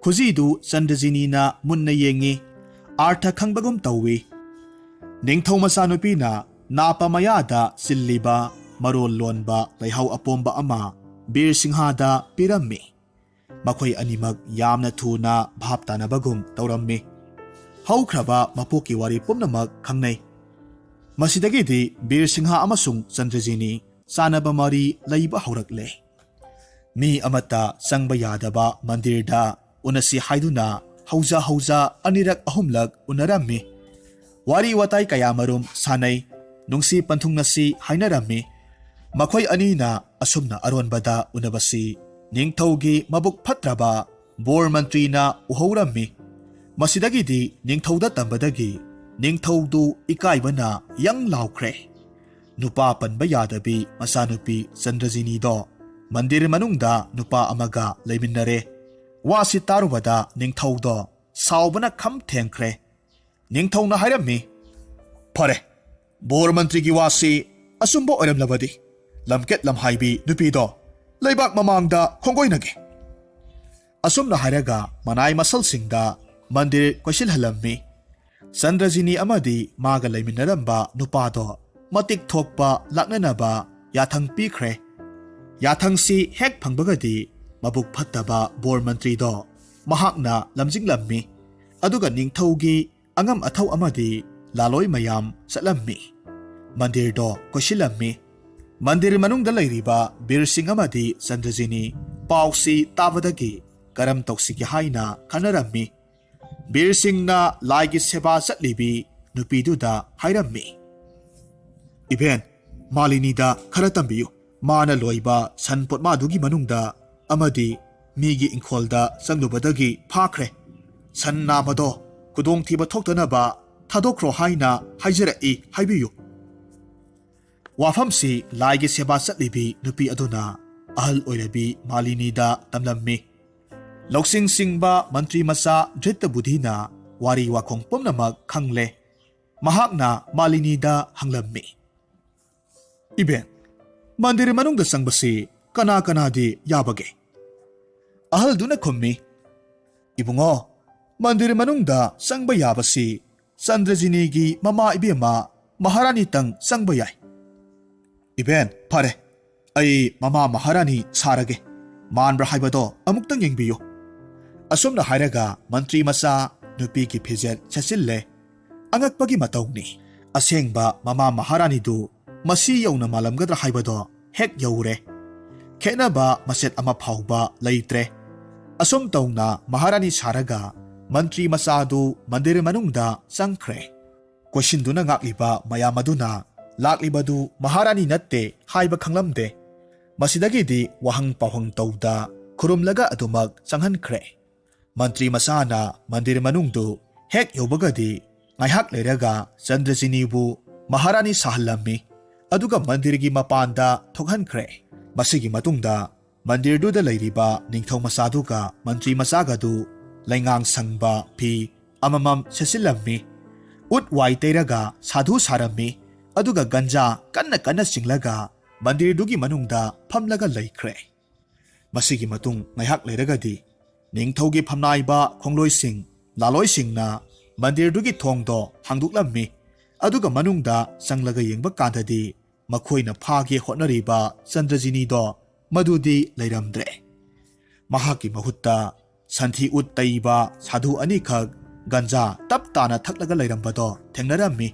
ꯈꯨꯖꯤꯗꯨ ꯆꯟꯗ꯭ꯔꯖꯤꯅꯤꯅ ꯃꯨꯟꯅ ꯌꯦꯡꯉꯤ, ꯑꯥꯔꯊ ꯈꯪꯕꯒꯨꯝ ꯇꯧꯏ꯫ ꯅꯤꯡꯊꯧ ꯃꯆꯥꯅꯨꯄꯤꯅ ꯅꯥꯞꯄ ꯃꯌꯥꯗ ꯆꯤꯜꯂꯤꯕ ꯃꯔꯣꯜ ꯂꯣꯟꯕ ꯂꯩꯍꯥꯎ ꯑꯄꯣꯝꯕ ꯑꯃ ꯕꯤꯔ ꯁꯤꯡꯍꯗ ꯄꯤꯔꯝꯃꯤ꯫ ꯃꯈꯣꯏ ꯑꯅꯤꯃꯛ ꯌꯥꯝꯅ ꯊꯨꯅ ꯚꯥꯞ ꯇꯥꯅꯕꯒꯨꯝ ꯇꯧꯔꯝꯃꯤ꯫ ꯍꯧꯈ꯭ꯔꯕ ꯃꯄꯣꯛꯀꯤ ꯋꯥꯔꯤ ꯄꯨꯝꯅꯃꯛ ꯈꯪꯅꯩ꯫ ꯃꯁꯤꯗꯒꯤꯗꯤ ꯕꯤꯔ ꯁꯤꯡꯍ ꯑꯃꯁꯨꯡ ꯆꯟꯗ꯭ꯔꯖꯤꯅꯤ ꯆꯥꯟꯅꯕ ꯃꯔꯤ ꯂꯩꯕ ꯍꯧꯔꯛꯂꯦ꯫ ꯃꯤ ꯑꯃꯠꯇ ꯆꯪꯕ ꯌꯥꯗꯕ ꯃꯟꯗꯤꯔꯗ ꯎꯅꯁꯤ ꯍꯥꯏꯗꯨꯅ ꯍꯧꯖ ꯍꯧꯖ ꯑꯅꯤꯔꯛ ꯑꯍꯨꯝꯂꯛ ꯎꯅꯔꯝꯃꯤ꯫ ꯋꯥꯔꯤ ꯋꯥꯇꯥꯏ ꯀꯌꯥꯃꯔꯨꯝ ꯁꯥꯟꯅꯩ꯫ ꯅꯨꯡꯁꯤ ꯄꯟꯊꯨꯡꯅꯁꯤ ꯍꯥꯏꯅꯔꯝꯃꯤ꯫ ꯃꯈꯣꯏ ꯑꯅꯤꯅ ꯑꯁꯨꯝꯅ ꯑꯔꯣꯟꯕꯗ ꯎꯅꯕꯁꯤ ꯅꯤꯡꯊꯧꯒꯤ ꯃꯕꯨꯛ ꯐꯠꯇ꯭ꯔꯕ ꯕꯣꯔ ꯃꯟꯇ꯭ꯔꯤꯅ ꯎꯍꯧꯔꯝꯃꯤ꯫ ꯃꯁꯤꯗꯒꯤꯗꯤ ꯅꯤꯡꯊꯧꯗ ꯇꯝꯕꯗꯒꯤ ꯅꯤꯡꯊꯧꯗꯨ ꯏꯀꯥꯏꯕꯅ ꯌꯪ ꯂꯥꯎꯈ꯭ꯔꯦ꯫ ꯅꯨꯄꯥ ꯄꯟꯕ ꯌꯥꯗꯕꯤ ꯃꯆꯥꯅꯨꯄꯤ ꯆꯟꯗ꯭ꯔꯖꯤꯅꯤꯗꯣ ꯃꯟꯗꯤꯔ ꯃꯅꯨꯡꯗ ꯅꯨꯄꯥ ꯑꯃꯒ ꯂꯩꯃꯤꯟꯅꯔꯦ꯫ ꯋꯥꯁꯤ ꯇꯥꯔꯨꯕꯗ ꯅꯤꯡꯊꯧꯗꯣ ꯁꯥꯎꯕꯅ ꯈꯝ ꯊꯦꯡꯈ꯭ꯔꯦ꯫ ꯅꯤꯡꯊꯧꯅ ꯍꯥꯏꯔꯝꯃꯤ, "ꯐꯔꯦ, ꯕꯣꯔ ꯃꯟꯇ꯭ꯔꯤꯒꯤ ꯋꯥꯁꯤ ꯑꯆꯨꯝꯕ ꯑꯣꯏꯔꯝꯂꯕꯗꯤ ꯂꯝꯀꯦꯠ ꯂꯝꯍꯥꯏꯕꯤ ꯅꯨꯄꯤꯗꯣ ꯂꯩꯕꯥꯛ ꯃꯃꯥꯡꯗ ꯈꯣꯡꯒꯣꯏꯅꯒꯦ"꯫ ꯑꯁꯨꯝꯅ ꯍꯥꯏꯔꯒ ꯃꯅꯥꯏ ꯃꯁꯜꯁꯤꯡꯗ ꯃꯟꯗꯤꯔ ꯀꯣꯏꯁꯤꯜꯍꯜꯂꯝꯃꯤ꯫ ꯆꯟꯗ꯭ꯔꯖꯤꯅꯤ ꯑꯃꯗꯤ ꯃꯥꯒ ꯂꯩꯃꯤꯟꯅꯔꯝꯕ ꯅꯨꯄꯥꯗꯣ ꯃꯇꯤꯛ ꯊꯣꯛꯄ ꯂꯥꯛꯅꯅꯕ ꯌꯥꯊꯪ ꯄꯤꯈ꯭ꯔꯦ꯫ ꯌꯥꯊꯪꯁꯤ ꯍꯦꯛ ꯐꯪꯕꯒꯗꯤ ꯃꯕꯨꯛ ꯐꯠꯇꯕ ꯕꯣꯔ ꯃꯟꯇ꯭ꯔꯤꯗꯣ ꯃꯍꯥꯛꯅ ꯂꯝꯖꯤꯡꯂꯝꯃꯤ꯫ ꯑꯗꯨꯒ ꯅꯤꯡꯊꯧꯒꯤ ꯑꯉꯝ ꯑꯊꯧ ꯑꯃꯗꯤ ꯂꯥꯂꯣꯏ ꯃꯌꯥꯝ ꯆꯠꯂꯝꯃꯤ꯫ ꯃꯟꯗꯤꯔꯗꯣ ꯀꯣꯏꯁꯤꯜꯂꯝꯃꯤ꯫ ꯃꯟꯗꯤꯔ ꯃꯅꯨꯡꯗ ꯂꯩꯔꯤꯕ ꯕꯤꯔꯁꯤꯡ ꯑꯃꯗꯤ ꯆꯟꯗ꯭ꯔꯖꯤꯅꯤ ꯄꯥꯎꯁꯤ ꯇꯥꯕꯗꯒꯤ ꯀꯔꯝ ꯇꯧꯁꯤꯒꯦ ꯍꯥꯏꯅ ꯈꯟꯅꯔꯝꯃꯤ꯫ ꯕꯤꯔꯁꯤꯡꯅ ꯂꯥꯏꯒꯤ ꯁꯦꯕꯥ ꯆꯠꯂꯤꯕꯤ ꯅꯨꯄꯤꯗꯨꯗ ꯍꯥꯏꯔꯝꯃꯤ, "ꯏꯕꯦꯟ, ꯃꯥꯂꯤꯅꯤꯗ ꯈꯔ ꯇꯝꯕꯤꯌꯨ꯫ ꯃꯥꯅ ꯂꯣꯏꯕ ꯁꯟ ꯄꯣꯠꯃꯥꯗꯨꯒꯤ ꯃꯅꯨꯡꯗ ꯑꯃꯗꯤ ꯃꯤꯒꯤ ꯏꯪꯈꯣꯜꯗ ꯆꯪꯂꯨꯕꯗꯒꯤ ꯐꯥꯈ꯭ꯔꯦ꯫ ꯁꯟ ꯅꯥꯕꯗꯣ ꯈꯨꯗꯣꯡꯊꯤꯕ ꯊꯣꯛꯇꯅꯕ ꯊꯥꯗꯣꯛꯈ꯭ꯔꯣ ꯍꯥꯏꯅ ꯍꯥꯏꯖꯔꯛꯏ ꯍꯥꯏꯕꯤꯌꯨ"꯫ ꯋꯥꯐꯝꯁꯤ ꯂꯥꯏꯒꯤ ꯁꯦꯕꯥ ꯆꯠꯂꯤꯕꯤ ꯅꯨꯄꯤ ꯑꯗꯨꯅ ꯑꯍꯜ ꯑꯣꯏꯔꯕꯤ ꯃꯥꯂꯤꯅꯤꯗ ꯇꯝꯂꯝꯃꯤ꯫ ꯂꯧꯁꯤꯡ ꯁꯤꯡꯕ ꯃꯟꯇ꯭ꯔꯤ ꯃꯆꯥ ꯙ꯭ꯔꯤꯇꯕꯨꯙꯤꯅ ꯋꯥꯔꯤ ꯋꯥꯈꯣꯡ ꯄꯨꯝꯅꯃꯛ ꯈꯪꯂꯦ꯫ ꯃꯍꯥꯛꯅ ꯃꯥꯂꯤꯅꯤꯗ ꯍꯪꯂꯝꯃꯤ, "ꯏꯕꯦꯟ, ꯃꯟꯗꯤꯔ ꯃꯅꯨꯡꯗ ꯆꯪꯕꯁꯤ ꯀꯅꯥ ꯀꯅꯥꯗꯤ ꯌꯥꯕꯒꯦ?" ꯑꯍꯜꯗꯨꯅ ꯈꯨꯝꯃꯤ, "ꯏꯕꯨꯡꯉꯣ, ꯃꯟꯗꯤꯔ ꯃꯅꯨꯡꯗ ꯆꯪꯕ ꯌꯥꯕꯁꯤ ꯆꯟꯗ꯭ꯔꯖꯤꯅꯤꯒꯤ ꯃꯃꯥ ꯏꯕꯦꯝꯃ ꯃꯍꯥꯔꯥꯅꯤꯇꯪ ꯆꯪꯕ ꯌꯥꯏ"꯫ "ꯏꯕꯦꯟ, ꯐꯔꯦ, ꯑꯩ ꯃꯃꯥ ꯃꯍꯥꯔꯥꯅꯤ ꯁꯥꯔꯒꯦ꯫ ꯃꯥꯟꯕ꯭ꯔꯥ ꯍꯥꯏꯕꯗꯣ ꯑꯃꯨꯛꯇꯪ ꯌꯦꯡꯕꯤꯌꯨ"꯫ ꯑꯁꯨꯝꯅ ꯍꯥꯏꯔꯒ ꯃꯟꯇ꯭ꯔꯤ ꯃꯆꯥ ꯅꯨꯄꯤꯒꯤ ꯐꯤꯖꯦꯠ ꯁꯦꯠꯆꯤꯜꯂꯦ꯫ ꯑꯉꯛꯄꯒꯤ ꯃꯇꯧꯅꯤ꯫ ꯑꯁꯦꯡꯕ ꯃꯃꯥ ꯃꯍꯥꯔꯥꯅꯤꯗꯨ ꯃꯁꯤ ꯌꯧꯅ ꯃꯥꯜꯂꯝꯒꯗ꯭ꯔꯥ ꯍꯥꯏꯕꯗꯣ ꯍꯦꯛ ꯌꯧꯔꯦ꯫ ꯈꯦꯠꯅꯕ ꯃꯆꯦꯠ ꯑꯃ ꯐꯥꯎꯕ ꯂꯩꯇ꯭ꯔꯦ꯫ ꯑꯁꯨꯝ ꯇꯧꯅ ꯃꯍꯥꯔꯥꯅꯤ ꯁꯥꯔꯒ ꯃꯟꯇ꯭ꯔꯤ ꯃꯆꯥꯗꯨ ꯃꯟꯗꯤꯔ ꯃꯅꯨꯡꯗ ꯆꯪꯈ꯭ꯔꯦ꯫ ꯀꯣꯏꯁꯤꯟꯗꯨꯅ ꯉꯥꯛꯂꯤꯕ ꯃꯌꯥꯝ ꯑꯗꯨꯅ ꯂꯥꯛꯂꯤꯕꯗꯨ ꯃꯍꯥꯔꯥꯅꯤ ꯅꯠꯇꯦ ꯍꯥꯏꯕ ꯈꯪꯂꯝꯗꯦ꯫ ꯃꯁꯤꯗꯒꯤꯗꯤ ꯋꯥꯍꯪ ꯄꯥꯎꯍꯪ ꯇꯧꯗ ꯈꯨꯔꯨꯝꯂꯒ ꯑꯗꯨꯃꯛ ꯆꯪꯍꯟꯈ꯭ꯔꯦ꯫ ꯃꯟꯇ꯭ꯔꯤ ꯃꯆꯥꯅ ꯃꯟꯗꯤꯔ ꯃꯅꯨꯡꯗꯨ ꯍꯦꯛ ꯌꯧꯕꯒꯗꯤ ꯉꯥꯏꯍꯥꯛ ꯂꯩꯔꯒ ꯆꯟꯗ꯭ꯔꯖꯤꯅꯤꯕꯨ ꯃꯍꯥꯔꯥꯅꯤ ꯁꯥꯍꯜꯂꯝꯃꯤ꯫ ꯑꯗꯨꯒ ꯃꯟꯗꯤꯔꯒꯤ ꯃꯄꯥꯟꯗ ꯊꯣꯛꯍꯟꯈ꯭ꯔꯦ꯫ ꯃꯁꯤꯒꯤ ꯃꯇꯨꯡꯗ ꯃꯟꯗꯤꯔꯗꯨꯗ ꯂꯩꯔꯤꯕ ꯅꯤꯡꯊꯧ ꯃꯆꯥꯗꯨꯒ ꯃꯟꯇ꯭ꯔꯤ ꯃꯆꯥꯒꯗꯨ ꯂꯩꯉꯥꯡ ꯁꯪꯕ ꯐꯤ ꯑꯃꯃꯝ ꯁꯦꯠꯆꯤꯜꯂꯝꯃꯤ꯫ ꯎꯠ ꯋꯥꯏ ꯇꯩꯔꯒ ꯁꯥꯙꯨ ꯁꯥꯔꯝꯃꯤ꯫ ꯑꯗꯨꯒ ꯒꯟꯖꯥ ꯀꯟꯅ ꯀꯟꯅ ꯆꯤꯡꯂꯒ ꯃꯟꯗꯤꯔꯗꯨꯒꯤ ꯃꯅꯨꯡꯗ ꯐꯝꯂꯒ ꯂꯩꯈ꯭ꯔꯦ꯫ ꯃꯁꯤꯒꯤ ꯃꯇꯨꯡ ꯉꯥꯏꯍꯥꯛ ꯂꯩꯔꯒꯗꯤ ꯅꯤꯡꯊꯧꯒꯤ ꯐꯝꯅꯥꯏꯕ ꯈꯣꯡꯂꯣꯏꯁꯤꯡ, ꯂꯥꯂꯣꯏꯁꯤꯡꯅ ꯃꯟꯗꯤꯔꯗꯨꯒꯤ ꯊꯣꯡꯗꯣ ꯍꯥꯡꯗꯣꯛꯂꯝꯃꯤ꯫ ꯑꯗꯨꯒ ꯃꯅꯨꯡꯗ ꯆꯪꯂꯒ ꯌꯦꯡꯕ ꯀꯥꯟꯗꯗꯤ ꯃꯈꯣꯏꯅ ꯐꯥꯒꯦ ꯍꯣꯠꯅꯔꯤꯕ ꯆꯟꯗ꯭ꯔꯖꯤꯅꯤꯗꯣ ꯃꯗꯨꯗꯤ ꯂꯩꯔꯝꯗ꯭ꯔꯦ꯫ ꯃꯍꯥꯛꯀꯤ ꯃꯍꯨꯠꯇ ꯁꯟꯊꯤ ꯎꯠ ꯇꯩꯕ ꯁꯥꯙꯨ ꯑꯅꯤꯈꯛ ꯒꯟꯖꯥ ꯇꯞ ꯇꯥꯅ ꯊꯛꯂꯒ ꯂꯩꯔꯝꯕꯗꯣ ꯊꯦꯡꯅꯔꯝꯃꯤ꯫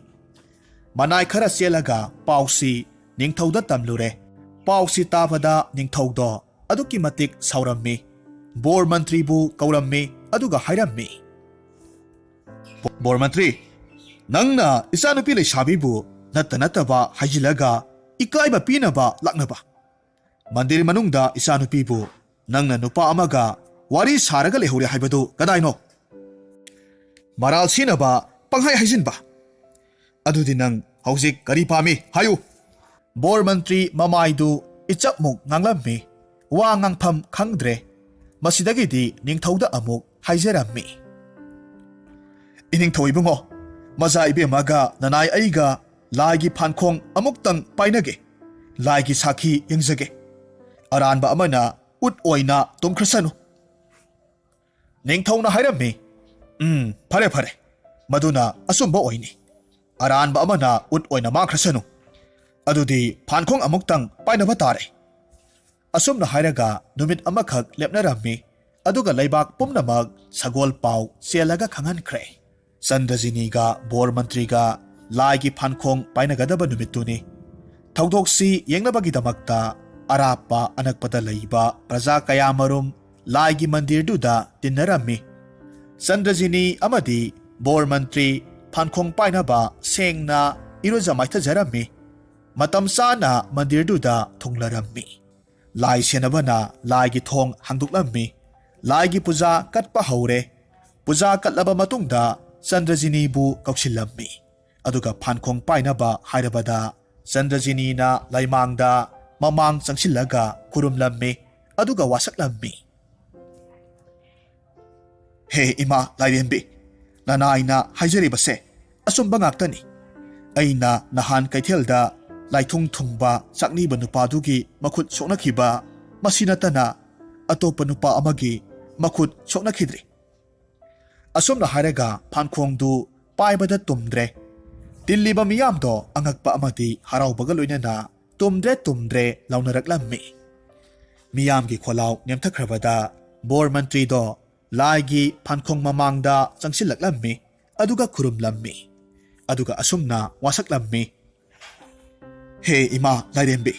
ꯃꯅꯥꯏ ꯈꯔ ꯆꯦꯜꯂꯒ ꯄꯥꯎꯁꯤ ꯅꯤꯡꯊꯧꯗ ꯇꯝꯂꯨꯔꯦ꯫ ꯄꯥꯎꯁꯤ ꯇꯥꯕꯗ ꯅꯤꯡꯊꯧꯗꯣ ꯑꯗꯨꯛꯀꯤ ꯃꯇꯤꯛ ꯁꯥꯎꯔꯝꯃꯤ꯫ ꯕꯣꯔ ꯃꯟꯇ꯭ꯔꯤꯕꯨ ꯀꯧꯔꯝꯃꯤ꯫ ꯑꯗꯨꯒ ꯍꯥꯏꯔꯝꯃꯤ, "ꯕꯣꯔ ꯃꯟꯇ꯭ꯔꯤ, ꯅꯪꯅ ꯏꯆꯥꯅꯨꯄꯤ ꯂꯩꯁꯥꯕꯤꯕꯨ ꯅꯠꯇ ꯅꯠꯇꯕ ꯍꯥꯏꯖꯤꯜꯂꯒ ꯏꯀꯥꯏꯕ ꯄꯤꯅꯕ ꯂꯥꯛꯅꯕ? ꯃꯟꯗꯤꯔ ꯃꯅꯨꯡꯗ ꯏꯆꯥꯅꯨꯄꯤꯕꯨ ꯅꯪꯅ ꯅꯨꯄꯥ ꯑꯃꯒ ꯋꯥꯔꯤ ꯁꯥꯔꯒ ꯂꯩꯍꯧꯔꯦ ꯍꯥꯏꯕꯗꯨ ꯀꯗꯥꯏꯅꯣ? ꯃꯔꯥꯜ ꯁꯤꯅꯕ ꯄꯪꯍꯥꯏ ꯍꯥꯏꯖꯤꯟꯕ꯫ ꯑꯗꯨꯗꯤ ꯅꯪ ꯍꯧꯖꯤꯛ ꯀꯔꯤ ꯄꯥꯝꯃꯤ? ꯍꯥꯏꯌꯨ!" ꯕꯣꯔ ꯃꯟꯇ꯭ꯔꯤ ꯃꯃꯥꯏꯗꯨ ꯏꯆꯞꯃꯨꯛ ꯉꯥꯡꯂꯝꯃꯤ꯫ ꯋꯥ ꯉꯥꯡꯐꯝ ꯈꯪꯗ꯭ꯔꯦ꯫ ꯃꯁꯤꯗꯒꯤꯗꯤ ꯅꯤꯡꯊꯧꯗ ꯑꯃꯨꯛ ꯍꯥꯏꯖꯔꯝꯃꯤ, "ꯏꯅꯤꯡꯊꯧ ꯏꯕꯨꯡꯉꯣ, ꯃꯆꯥ ꯏꯕꯦꯝꯃꯒ ꯅꯅꯥꯏ ꯑꯩꯒ ꯂꯥꯏꯒꯤ ꯐꯥꯟꯈꯣꯡ ꯑꯃꯨꯛꯇꯪ ꯄꯥꯏꯅꯒꯦ꯫ ꯂꯥꯏꯒꯤ ꯁꯥꯈꯤ ꯌꯦꯡꯖꯒꯦ꯫ ꯑꯔꯥꯟꯕ ꯑꯃꯅ ꯎꯠ ꯑꯣꯏꯅ ꯇꯣꯡꯈ꯭ꯔꯁꯅꯨ꯫" ꯅꯤꯡꯊꯧꯅ ꯍꯥꯏꯔꯝꯃꯤ, "ꯎꯝ, ꯐꯔꯦ, ꯐꯔꯦ꯫ ꯃꯗꯨꯅ ꯑꯆꯨꯝꯕ ꯑꯣꯏꯅꯤ꯫ ꯑꯔꯥꯟꯕ ꯑꯃꯅ ꯎꯠ ꯑꯣꯏꯅ ꯃꯥꯡꯈ꯭ꯔꯁꯅꯨ꯫ ꯑꯗꯨꯗꯤ ꯐꯥꯟꯈꯣꯡ ꯑꯃꯨꯛꯇꯪ ꯄꯥꯏꯅꯕ ꯇꯥꯔꯦ꯫" ꯑꯁꯨꯝꯅ ꯍꯥꯏꯔꯒ ꯅꯨꯃꯤꯠ ꯑꯃꯈꯛ ꯂꯦꯞꯅꯔꯝꯃꯤ꯫ ꯑꯗꯨꯒ ꯂꯩꯕꯥꯛ ꯄꯨꯝꯅꯃꯛ ꯁꯒꯣꯜ ꯄꯥꯎ ꯆꯦꯜꯂꯒ ꯈꯪꯍꯟꯈ꯭ꯔꯦ꯫ ꯆꯟꯗ꯭ꯔꯖꯤꯅꯤꯒ ꯕꯣꯔ ꯃꯟꯇ꯭ꯔꯤꯒ ꯂꯥꯏꯒꯤ ꯐꯥꯟꯈꯣꯡ ꯄꯥꯏꯅꯒꯗꯕ ꯅꯨꯃꯤꯠꯇꯨꯅꯤ꯫ ꯊꯧꯗꯣꯛꯁꯤ ꯌꯦꯡꯅꯕꯒꯤꯗꯃꯛꯇ ꯑꯔꯥꯞꯄ ꯑꯅꯛꯄꯗ ꯂꯩꯕ ꯄ꯭ꯔꯖꯥ ꯀꯌꯥꯃꯔꯨꯝ ꯂꯥꯏꯒꯤ ꯃꯟꯗꯤꯔꯗꯨꯗ ꯇꯤꯟꯅꯔꯝꯃꯤ꯫ ꯆꯟꯗ꯭ꯔꯖꯤꯅꯤ ꯑꯃꯗꯤ ꯕꯣꯔ ꯃꯟꯇ꯭ꯔꯤ ꯐꯥꯟꯈꯣꯡ ꯄꯥꯏꯅꯕ ꯁꯦꯡꯅ ꯏꯔꯨꯖ ꯃꯥꯏꯊꯖꯔꯝꯃꯤ꯫ ꯃꯇꯝ ꯆꯥꯅ ꯃꯟꯗꯤꯔꯗꯨꯗ ꯊꯨꯡꯂꯔꯝꯃꯤ꯫ ꯂꯥꯏ ꯁꯦꯟꯅꯕꯅ ꯂꯥꯏꯒꯤ ꯊꯣꯡ ꯍꯥꯡꯗꯣꯛꯂꯝꯃꯤ꯫ ꯂꯥꯏꯒꯤ ꯄꯨꯖꯥ ꯀꯠꯄ ꯍꯧꯔꯦ꯫ ꯄꯨꯖꯥ ꯀꯠꯂꯕ ꯃꯇꯨꯡꯗ ꯆꯟꯗ꯭ꯔꯖꯤꯅꯤꯕꯨ ꯀꯧꯁꯤꯜꯂꯝꯃꯤ꯫ ꯑꯗꯨꯒ ꯐꯥꯟꯈꯣꯡ ꯄꯥꯏꯅꯕ ꯍꯥꯏꯔꯕꯗ ꯆꯟꯗ꯭ꯔꯖꯤꯅꯤꯅ ꯂꯩꯃꯥꯡꯗ ꯃꯃꯥꯡ ꯆꯪꯁꯤꯜꯂꯒ ꯈꯨꯔꯨꯝꯂꯝꯃꯤ꯫ ꯑꯗꯨꯒ ꯋꯥꯁꯛꯂꯝꯃꯤ꯫ "ꯍꯦ ꯏꯃꯥ ꯂꯥꯏꯔꯦꯝꯕꯤ, ꯅꯅꯥꯏꯅ ꯍꯥꯏꯖꯔꯤꯕꯁꯦ ꯑꯆꯨꯝꯕ ꯉꯥꯛꯇꯅꯤ꯫ ꯑꯩꯅ ꯅꯍꯥꯟ ꯀꯩꯊꯦꯜꯗ ꯂꯥꯏꯊꯨꯡ ꯊꯨꯡꯕ ꯆꯥꯛꯅꯤꯕ ꯅꯨꯄꯥꯗꯨꯒꯤ ꯃꯈꯨꯠ ꯁꯣꯛꯅꯈꯤꯕ, ꯃꯁꯤ ꯅꯠꯇꯅ ꯑꯇꯣꯞꯄ ꯅꯨꯄꯥ ꯑꯃꯒꯤ ꯃꯈꯨꯠ ꯁꯣꯛꯅꯈꯤꯗ꯭ꯔꯤ꯫" ꯑꯁꯨꯝꯅ ꯍꯥꯏꯔꯒ ꯐꯥꯟꯈꯣꯡꯗꯨ ꯄꯥꯏꯕꯗ ꯇꯨꯝꯗ꯭ꯔꯦ꯫ ꯇꯤꯜꯂꯤꯕ ꯃꯤꯌꯥꯝꯗꯣ ꯑꯉꯛꯄ ꯑꯃꯗꯤ ꯍꯔꯥꯎꯕꯒ ꯂꯣꯏꯅꯅ "ꯇꯨꯝꯗ꯭ꯔꯦ, ꯇꯨꯝꯗ꯭ꯔꯦ" ꯂꯥꯎꯅꯔꯛꯂꯝꯃꯤ꯫ ꯃꯤꯌꯥꯝꯒꯤ ꯈꯣꯜꯂꯥꯎ ꯅꯦꯝꯊꯈ꯭ꯔꯕꯗ ꯕꯣꯔ ꯃꯟꯇ꯭ꯔꯤꯗꯣ ꯂꯥꯏꯒꯤ ꯐꯥꯟꯈꯣꯡ ꯃꯃꯥꯡꯗ ꯆꯪꯁꯤꯜꯂꯛꯂꯝꯃꯤ꯫ ꯑꯗꯨꯒ ꯈꯨꯔꯨꯝꯂꯝꯃꯤ꯫ ꯑꯗꯨꯒ ꯑꯁꯨꯝꯅ ꯋꯥꯁꯛꯂꯝꯃꯤ꯫ "ꯍꯦ ꯏꯃꯥ ꯂꯥꯏꯔꯦꯝꯕꯤ,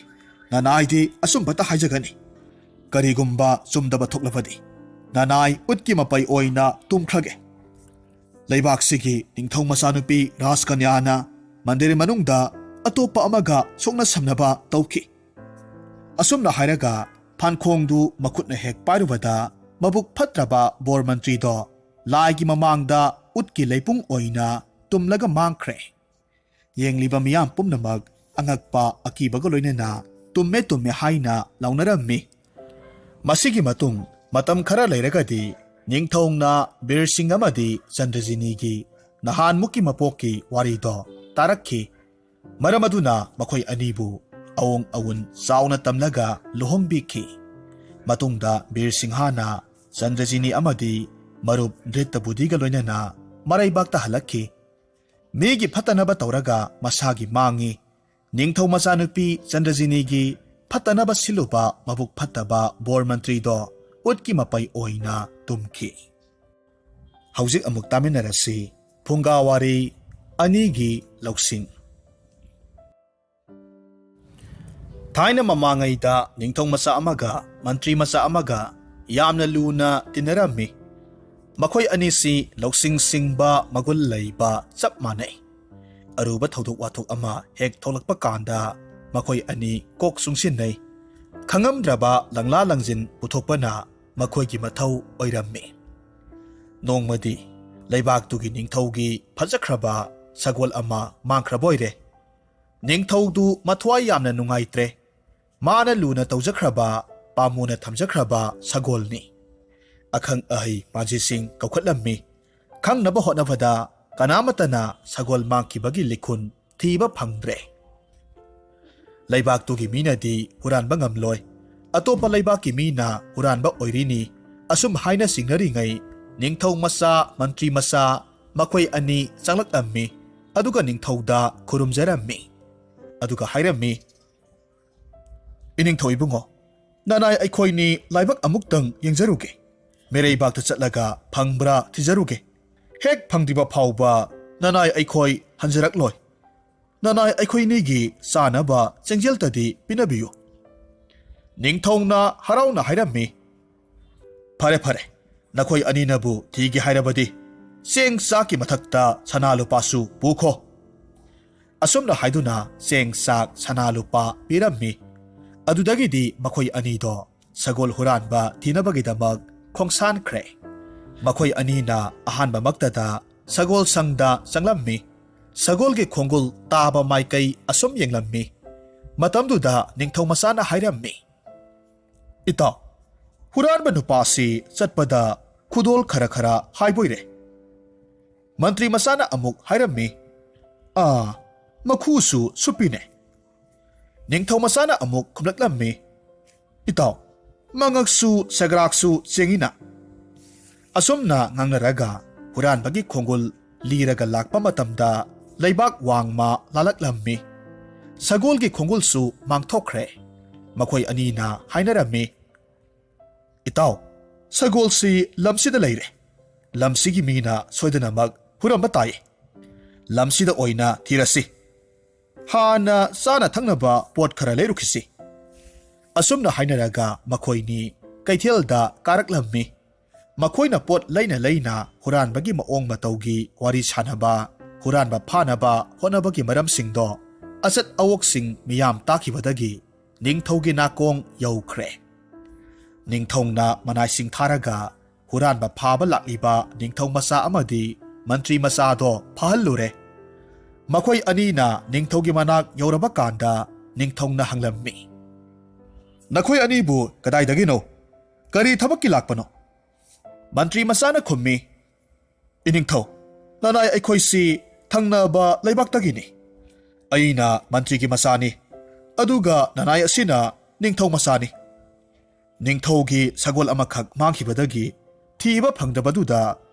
ꯅꯅꯥꯏꯗꯤ ꯑꯆꯨꯝꯕꯇ ꯍꯥꯏꯖꯒꯅꯤ꯫ ꯀꯔꯤꯒꯨꯝꯕ ꯆꯨꯝꯗꯕ ꯊꯣꯛꯂꯕꯗꯤ ꯅꯅꯥꯏ ꯎꯠꯀꯤ ꯃꯄꯩ ꯑꯣꯏꯅ ꯇꯨꯝꯈ꯭ꯔꯒꯦ꯫ ꯂꯩꯕꯥꯛꯁꯤꯒꯤ ꯅꯤꯡꯊꯧ ꯃꯆꯥꯅꯨꯄꯤ ꯔꯥꯖꯀꯟꯌꯥꯅ ꯃꯟꯗꯤꯔ ꯃꯅꯨꯡꯗ ꯑꯇꯣꯞꯄ ꯑꯃꯒ ꯁꯣꯛꯅ ꯁꯝꯅꯕ ꯇꯧꯈꯤ꯫" ꯑꯁꯨꯝꯅ ꯍꯥꯏꯔꯒ ꯐꯥꯟꯈꯣꯡꯗꯨ ꯃꯈꯨꯠꯅ ꯍꯦꯛ ꯄꯥꯏꯔꯨꯕꯗ ꯃꯕꯨꯛ ꯐꯠꯇ꯭ꯔꯕ ꯕꯣꯔ ꯃꯟꯇ꯭ꯔꯤꯗꯣ ꯂꯥꯏꯒꯤ ꯃꯃꯥꯡꯗ ꯎꯠꯀꯤ ꯂꯩꯄꯨꯡ ꯑꯣꯏꯅ ꯇꯨꯝꯂꯒ ꯃꯥꯡꯈ꯭ꯔꯦ꯫ ꯌꯦꯡꯂꯤꯕ ꯃꯤꯌꯥꯝ ꯄꯨꯝꯅꯃꯛ ꯑꯉꯛꯄ ꯑꯀꯤꯕꯒ ꯂꯣꯏꯅꯅ "ꯇꯨꯝꯃꯦ, ꯇꯨꯝꯃꯦ" ꯍꯥꯏꯅ ꯂꯥꯎꯅꯔꯝꯃꯤ꯫ ꯃꯁꯤꯒꯤ ꯃꯇꯨꯡ ꯃꯇꯝ ꯈꯔ ꯂꯩꯔꯒꯗꯤ ꯅꯤꯡꯊꯧꯅ ꯕꯤꯔ ꯁꯤꯡ ꯑꯃꯗꯤ ꯆꯟꯗ꯭ꯔꯖꯤꯅꯤꯒꯤ ꯅꯍꯥꯟꯃꯨꯛꯀꯤ ꯃꯄꯣꯛꯀꯤ ꯋꯥꯔꯤꯗꯣ ꯇꯥꯔꯛꯈꯤ꯫ ꯃꯔꯝ ꯑꯗꯨꯅ ꯃꯈꯣꯏ ꯑꯅꯤꯕꯨ ꯑꯑꯣꯡ ꯑꯎꯟ ꯆꯥꯎꯅ ꯇꯝꯂꯒ ꯂꯨꯍꯣꯡꯕꯤꯈꯤ꯫ ꯃꯇꯨꯡꯗ ꯕꯤꯔ ꯁꯤꯡꯍꯅ ꯆꯟꯗ꯭ꯔꯖꯤꯅꯤ ꯑꯃꯗꯤ ꯃꯔꯨꯞ ꯙ꯭ꯔꯤꯇꯕꯨꯗꯤꯒ ꯂꯣꯏꯅꯅ ꯃꯔꯩꯕꯥꯛꯇ ꯍꯜꯂꯛꯈꯤ꯫ ꯃꯤꯒꯤ ꯐꯠꯇꯅꯕ ꯇꯧꯔꯒ ꯃꯁꯥꯒꯤ ꯃꯥꯡꯉꯤ꯫ ꯅꯤꯡꯊꯧ ꯃꯆꯥꯅꯨꯄꯤ ꯆꯟꯗ꯭ꯔꯖꯤꯅꯤꯒꯤ ꯐꯠꯇꯅꯕ ꯁꯤꯜꯂꯨꯕ ꯃꯕꯨꯛ ꯐꯠꯇꯕ ꯕꯣꯔ ꯃꯟꯇ꯭ꯔꯤꯗꯣ ꯎꯠꯀꯤ ꯃꯄꯩ ꯑꯣꯏꯅ ꯇꯨꯝꯈꯤ꯫ ꯍꯧꯖꯤꯛ ꯑꯃꯨꯛ ꯇꯥꯃꯤꯟꯅꯔꯁꯤ ꯐꯨꯡꯒꯥ ꯋꯥꯔꯤ ꯑꯅꯤꯒꯤ ꯂꯧꯁꯤꯡ꯫ ꯊꯥꯏꯅ ꯃꯃꯥꯡꯉꯩꯗ ꯅꯤꯡꯊꯧ ꯃꯆꯥ ꯑꯃꯒ ꯃꯟꯇ꯭ꯔꯤ ꯃꯆꯥ ꯑꯃꯒ ꯌꯥꯝꯅ ꯂꯨꯅ ꯇꯤꯟꯅꯔꯝꯃꯤ꯫ ꯃꯈꯣꯏ ꯑꯅꯤꯁꯤ ꯂꯧꯁꯤꯡ ꯁꯤꯡꯕ, ꯃꯒꯨꯟ ꯂꯩꯕ ꯆꯞ ꯃꯥꯟꯅꯩ꯫ ꯑꯔꯨꯕ ꯊꯧꯗꯣꯛ ꯋꯥꯊꯣꯛ ꯑꯃ ꯍꯦꯛ ꯊꯣꯛꯂꯛꯄ ꯀꯥꯟꯗ ꯃꯈꯣꯏ ꯑꯅꯤ ꯀꯣꯛ ꯆꯨꯡꯁꯤꯟꯅꯩ꯫ ꯈꯪꯉꯝꯗ꯭ꯔꯕ ꯂꯪꯂꯥ ꯂꯪꯖꯤꯟ ꯄꯨꯊꯣꯛꯄꯅ ꯃꯈꯣꯏꯒꯤ ꯃꯊꯧ ꯑꯣꯏꯔꯝꯃꯤ꯫ ꯅꯣꯡꯃꯗꯤ ꯂꯩꯕꯥꯛꯇꯨꯒꯤ ꯅꯤꯡꯊꯧꯒꯤ ꯐꯖꯈ꯭ꯔꯕ ꯁꯒꯣꯜ ꯑꯃ ꯃꯥꯡꯈ꯭ꯔꯕ ꯑꯣꯏꯔꯦ꯫ ꯅꯤꯡꯊꯧꯗꯨ ꯃꯊ꯭ꯋꯥꯏ ꯌꯥꯝꯅ ꯅꯨꯡꯉꯥꯏꯇ꯭ꯔꯦ꯫ ꯃꯥꯅ ꯂꯨꯅ ꯇꯧꯖꯈ꯭ꯔꯕ, ꯄꯥꯝꯃꯨꯅ ꯊꯝꯖꯈ꯭ꯔꯕ ꯁꯒꯣꯜꯅꯤ꯫ ꯑꯈꯪ ꯑꯍꯩ ꯃꯥꯖꯤꯁꯤꯡ ꯀꯧꯈꯠꯂꯝꯃꯤ꯫ ꯈꯪꯅꯕ ꯍꯣꯠꯅꯕꯗ ꯀꯅꯥꯃꯠꯇꯅ ꯁꯒꯣꯜ ꯃꯥꯡꯈꯤꯕꯒꯤ ꯂꯤꯈꯨꯟ ꯊꯤꯕ ꯐꯪꯗ꯭ꯔꯦ꯫ ꯂꯩꯕꯥꯛꯇꯨꯒꯤ ꯃꯤꯅꯗꯤ ꯍꯨꯔꯥꯟꯕ ꯉꯝꯂꯣꯏ꯫ ꯑꯇꯣꯞꯄ ꯂꯩꯕꯥꯛꯀꯤ ꯃꯤꯅ ꯍꯨꯔꯥꯟꯕ ꯑꯣꯏꯔꯤꯅꯤ꯫ ꯑꯁꯨꯝ ꯍꯥꯏꯅ ꯆꯤꯡꯅꯔꯤꯉꯩ ꯅꯤꯡꯊꯧ ꯃꯆꯥ, ꯃꯟꯇ꯭ꯔꯤ ꯃꯆꯥ ꯃꯈꯣꯏ ꯑꯅꯤ ꯆꯪꯂꯛꯂꯝꯃꯤ꯫ ꯑꯗꯨꯒ ꯅꯤꯡꯊꯧꯗ ꯈꯨꯔꯨꯝꯖꯔꯝꯃꯤ꯫ ꯑꯗꯨꯒ ꯍꯥꯏꯔꯝꯃꯤ, "ꯏꯅꯤꯡꯊꯧ ꯏꯕꯨꯡꯉꯣ, ꯅꯅꯥꯏ ꯑꯩꯈꯣꯏꯅꯤ ꯂꯥꯏꯕꯛ ꯑꯃꯨꯛꯇꯪ ꯌꯦꯡꯖꯔꯨꯒꯦ꯫ ꯃꯤꯔꯩꯕꯥꯛꯇ ꯆꯠꯂꯒ ꯐꯪꯕ꯭ꯔꯥ ꯊꯤꯖꯔꯨꯒꯦ꯫ ꯍꯦꯛ ꯐꯪꯗ꯭ꯔꯤꯕ ꯐꯥꯎꯕ ꯅꯅꯥꯏ ꯑꯩꯈꯣꯏ ꯍꯟꯖꯔꯛꯂꯣꯏ꯫ ꯅꯅꯥꯏ ꯑꯩꯈꯣꯏꯅꯤꯒꯤ ꯆꯥꯅꯕ ꯆꯦꯡꯖꯦꯜꯇꯗꯤ ꯄꯤꯅꯕꯤꯌꯨ꯫" ꯅꯤꯡꯊꯧꯅ ꯍꯔꯥꯎꯅ ꯍꯥꯏꯔꯝꯃꯤ, "ꯐꯔꯦ, ꯐꯔꯦ, ꯅꯈꯣꯏ ꯑꯅꯤꯅꯕꯨ ꯊꯤꯒꯦ ꯍꯥꯏꯔꯕꯗꯤ ꯆꯦꯡ ꯆꯥꯛꯀꯤ ꯃꯊꯛꯇ ꯁꯅꯥ ꯂꯨꯄꯥꯁꯨ ꯄꯨꯈꯣ꯫" ꯑꯁꯨꯝꯅ ꯍꯥꯏꯗꯨꯅ ꯆꯦꯡ ꯆꯥꯛ ꯁꯅꯥ ꯂꯨꯄꯥ ꯄꯤꯔꯝꯃꯤ꯫ ꯑꯗꯨꯗꯒꯤꯗꯤ ꯃꯈꯣꯏ ꯑꯅꯤꯗꯣ ꯁꯒꯣꯜ ꯍꯨꯔꯥꯟꯕ ꯊꯤꯅꯕꯒꯤꯗꯃꯛ ꯈꯣꯡꯁꯥꯟꯈ꯭ꯔꯦ꯫ ꯃꯈꯣꯏ ꯑꯅꯤꯅ ꯑꯍꯥꯟꯕꯃꯛꯇꯗ ꯁꯒꯣꯜ ꯁꯪꯗ ꯆꯪꯂꯝꯃꯤ꯫ ꯁꯒꯣꯜꯒꯤ ꯈꯣꯡꯒꯨꯜ ꯇꯥꯕ ꯃꯥꯏꯀꯩ ꯑꯁꯨꯝ ꯌꯦꯡꯂꯝꯃꯤ꯫ ꯃꯇꯝꯗꯨꯗ ꯅꯤꯡꯊꯧ ꯃꯆꯥꯅ ꯍꯥꯏꯔꯝꯃꯤ, "ꯏꯇꯥꯎ, ꯍꯨꯔꯥꯟꯕ ꯅꯨꯄꯥꯁꯤ ꯆꯠꯄꯗ ꯈꯨꯗꯣꯜ ꯈꯔ ꯈꯔ ꯍꯥꯏꯕꯣꯏꯔꯦ꯫" ꯃꯟꯇ꯭ꯔꯤ ꯃꯆꯥꯅ ꯑꯃꯨꯛ ꯍꯥꯏꯔꯝꯃꯤ, "ꯑꯥ, ꯃꯈꯨꯁꯨ ꯁꯨꯞꯄꯤꯅꯦ꯫" ꯅꯤꯡꯊꯧ ꯃꯆꯥꯅ ꯑꯃꯨꯛ ꯈꯨꯝꯂꯛꯂꯝꯃꯤ, "ꯏꯇꯥꯎ, ꯃꯉꯛꯁꯨ ꯁꯦꯒ꯭ꯔꯥꯛꯁꯨ ꯆꯦꯡꯉꯤꯅ꯫" ꯑꯁꯨꯝꯅ ꯉꯥꯡꯅꯔꯒ ꯍꯨꯔꯥꯟꯕꯒꯤ ꯈꯣꯡꯒꯨꯜ ꯂꯤꯔꯒ ꯂꯥꯛꯄ ꯃꯇꯝꯗ ꯂꯩꯕꯥꯛ ꯋꯥꯡꯃ ꯂꯥꯜꯂꯛꯂꯝꯃꯤ꯫ ꯁꯒꯣꯜꯒꯤ ꯈꯣꯡꯒꯨꯜꯁꯨ ꯃꯥꯡꯊꯣꯛꯈ꯭ꯔꯦ꯫ ꯃꯈꯣꯏ ꯑꯅꯤꯅ ꯍꯥꯏꯅꯔꯝꯃꯤ, "ꯏꯇꯥꯎ, ꯁꯒꯣꯜꯁꯤ ꯂꯝꯁꯤꯗ ꯂꯩꯔꯦ꯫ ꯂꯝꯁꯤꯒꯤ ꯃꯤꯅ ꯁꯣꯏꯗꯅꯃꯛ ꯍꯨꯔꯝꯕ ꯇꯥꯏ꯫ ꯂꯝꯁꯤꯗ ꯑꯣꯏꯅ ꯊꯤꯔꯁꯤ꯫ ꯍꯥꯟꯅ ꯆꯥꯅ ꯊꯛꯅꯕ ꯄꯣꯠ ꯈꯔ ꯂꯩꯔꯨꯈꯤꯁꯤ꯫" ꯑꯁꯨꯝꯅ ꯍꯥꯏꯅꯔꯒ ꯃꯈꯣꯏꯅꯤ ꯀꯩꯊꯦꯜꯗ ꯀꯥꯔꯛꯂꯝꯃꯤ꯫ ꯃꯈꯣꯏꯅ ꯄꯣꯠ ꯂꯩꯅ ꯂꯩꯅ ꯍꯨꯔꯥꯟꯕꯒꯤ ꯃꯑꯣꯡ ꯃꯇꯧꯒꯤ ꯋꯥꯔꯤ ꯁꯥꯅꯕ, ꯍꯨꯔꯥꯟꯕ ꯐꯥꯅꯕ ꯍꯣꯠꯅꯕꯒꯤ ꯃꯔꯝꯁꯤꯡꯗꯣ ꯑꯆꯠ ꯑꯋꯣꯛꯁꯤꯡ ꯃꯤꯌꯥꯝ ꯇꯥꯈꯤꯕꯗꯒꯤ ꯅꯤꯡꯊꯧꯒꯤ ꯅꯥꯀꯣꯡ ꯌꯧꯈ꯭ꯔꯦ꯫ ꯅꯤꯡꯊꯧꯅ ꯃꯅꯥꯏꯁꯤꯡ ꯊꯥꯔꯒ ꯍꯨꯔꯥꯟꯕ ꯐꯥꯕ ꯂꯥꯛꯂꯤꯕ ꯅꯤꯡꯊꯧ ꯃꯆꯥ ꯑꯃꯗꯤ ꯃꯟꯇ꯭ꯔꯤ ꯃꯆꯥꯗꯣ ꯐꯥꯍꯜꯂꯨꯔꯦ꯫ ꯃꯈꯣꯏ ꯑꯅꯤꯅ ꯅꯤꯡꯊꯧꯒꯤ ꯃꯅꯥꯛ ꯌꯧꯔꯕ ꯀꯥꯟꯗ ꯅꯤꯡꯊꯧꯅ ꯍꯪꯂꯝꯃꯤ, "ꯅꯈꯣꯏ ꯑꯅꯤꯕꯨ ꯀꯗꯥꯏꯗꯒꯤꯅꯣ? ꯀꯔꯤ ꯊꯕꯛꯀꯤ ꯂꯥꯛꯄꯅꯣ?" ꯃꯟꯇ꯭ꯔꯤ ꯃꯆꯥꯅ ꯈꯨꯝꯃꯤ, "ꯏꯅꯤꯡꯊꯧ, ꯅꯅꯥꯏ ꯑꯩꯈꯣꯏꯁꯤ ꯊꯪꯅꯕ ꯂꯩꯕꯥꯛꯇꯒꯤꯅꯤ꯫ ꯑꯩꯅ ꯃꯟꯇ꯭ꯔꯤꯒꯤ ꯃꯆꯥꯅꯤ, ꯑꯗꯨꯒ ꯅꯅꯥꯏ ꯑꯁꯤꯅ ꯅꯤꯡꯊꯧ ꯃꯆꯥꯅꯤ꯫ ꯅꯤꯡꯊꯧꯒꯤ ꯁꯒꯣꯜ ꯑꯃꯈꯛ ꯃꯥꯡꯈꯤꯕꯗꯒꯤ ꯊꯤꯕ ꯐꯪꯗꯕꯗꯨꯗ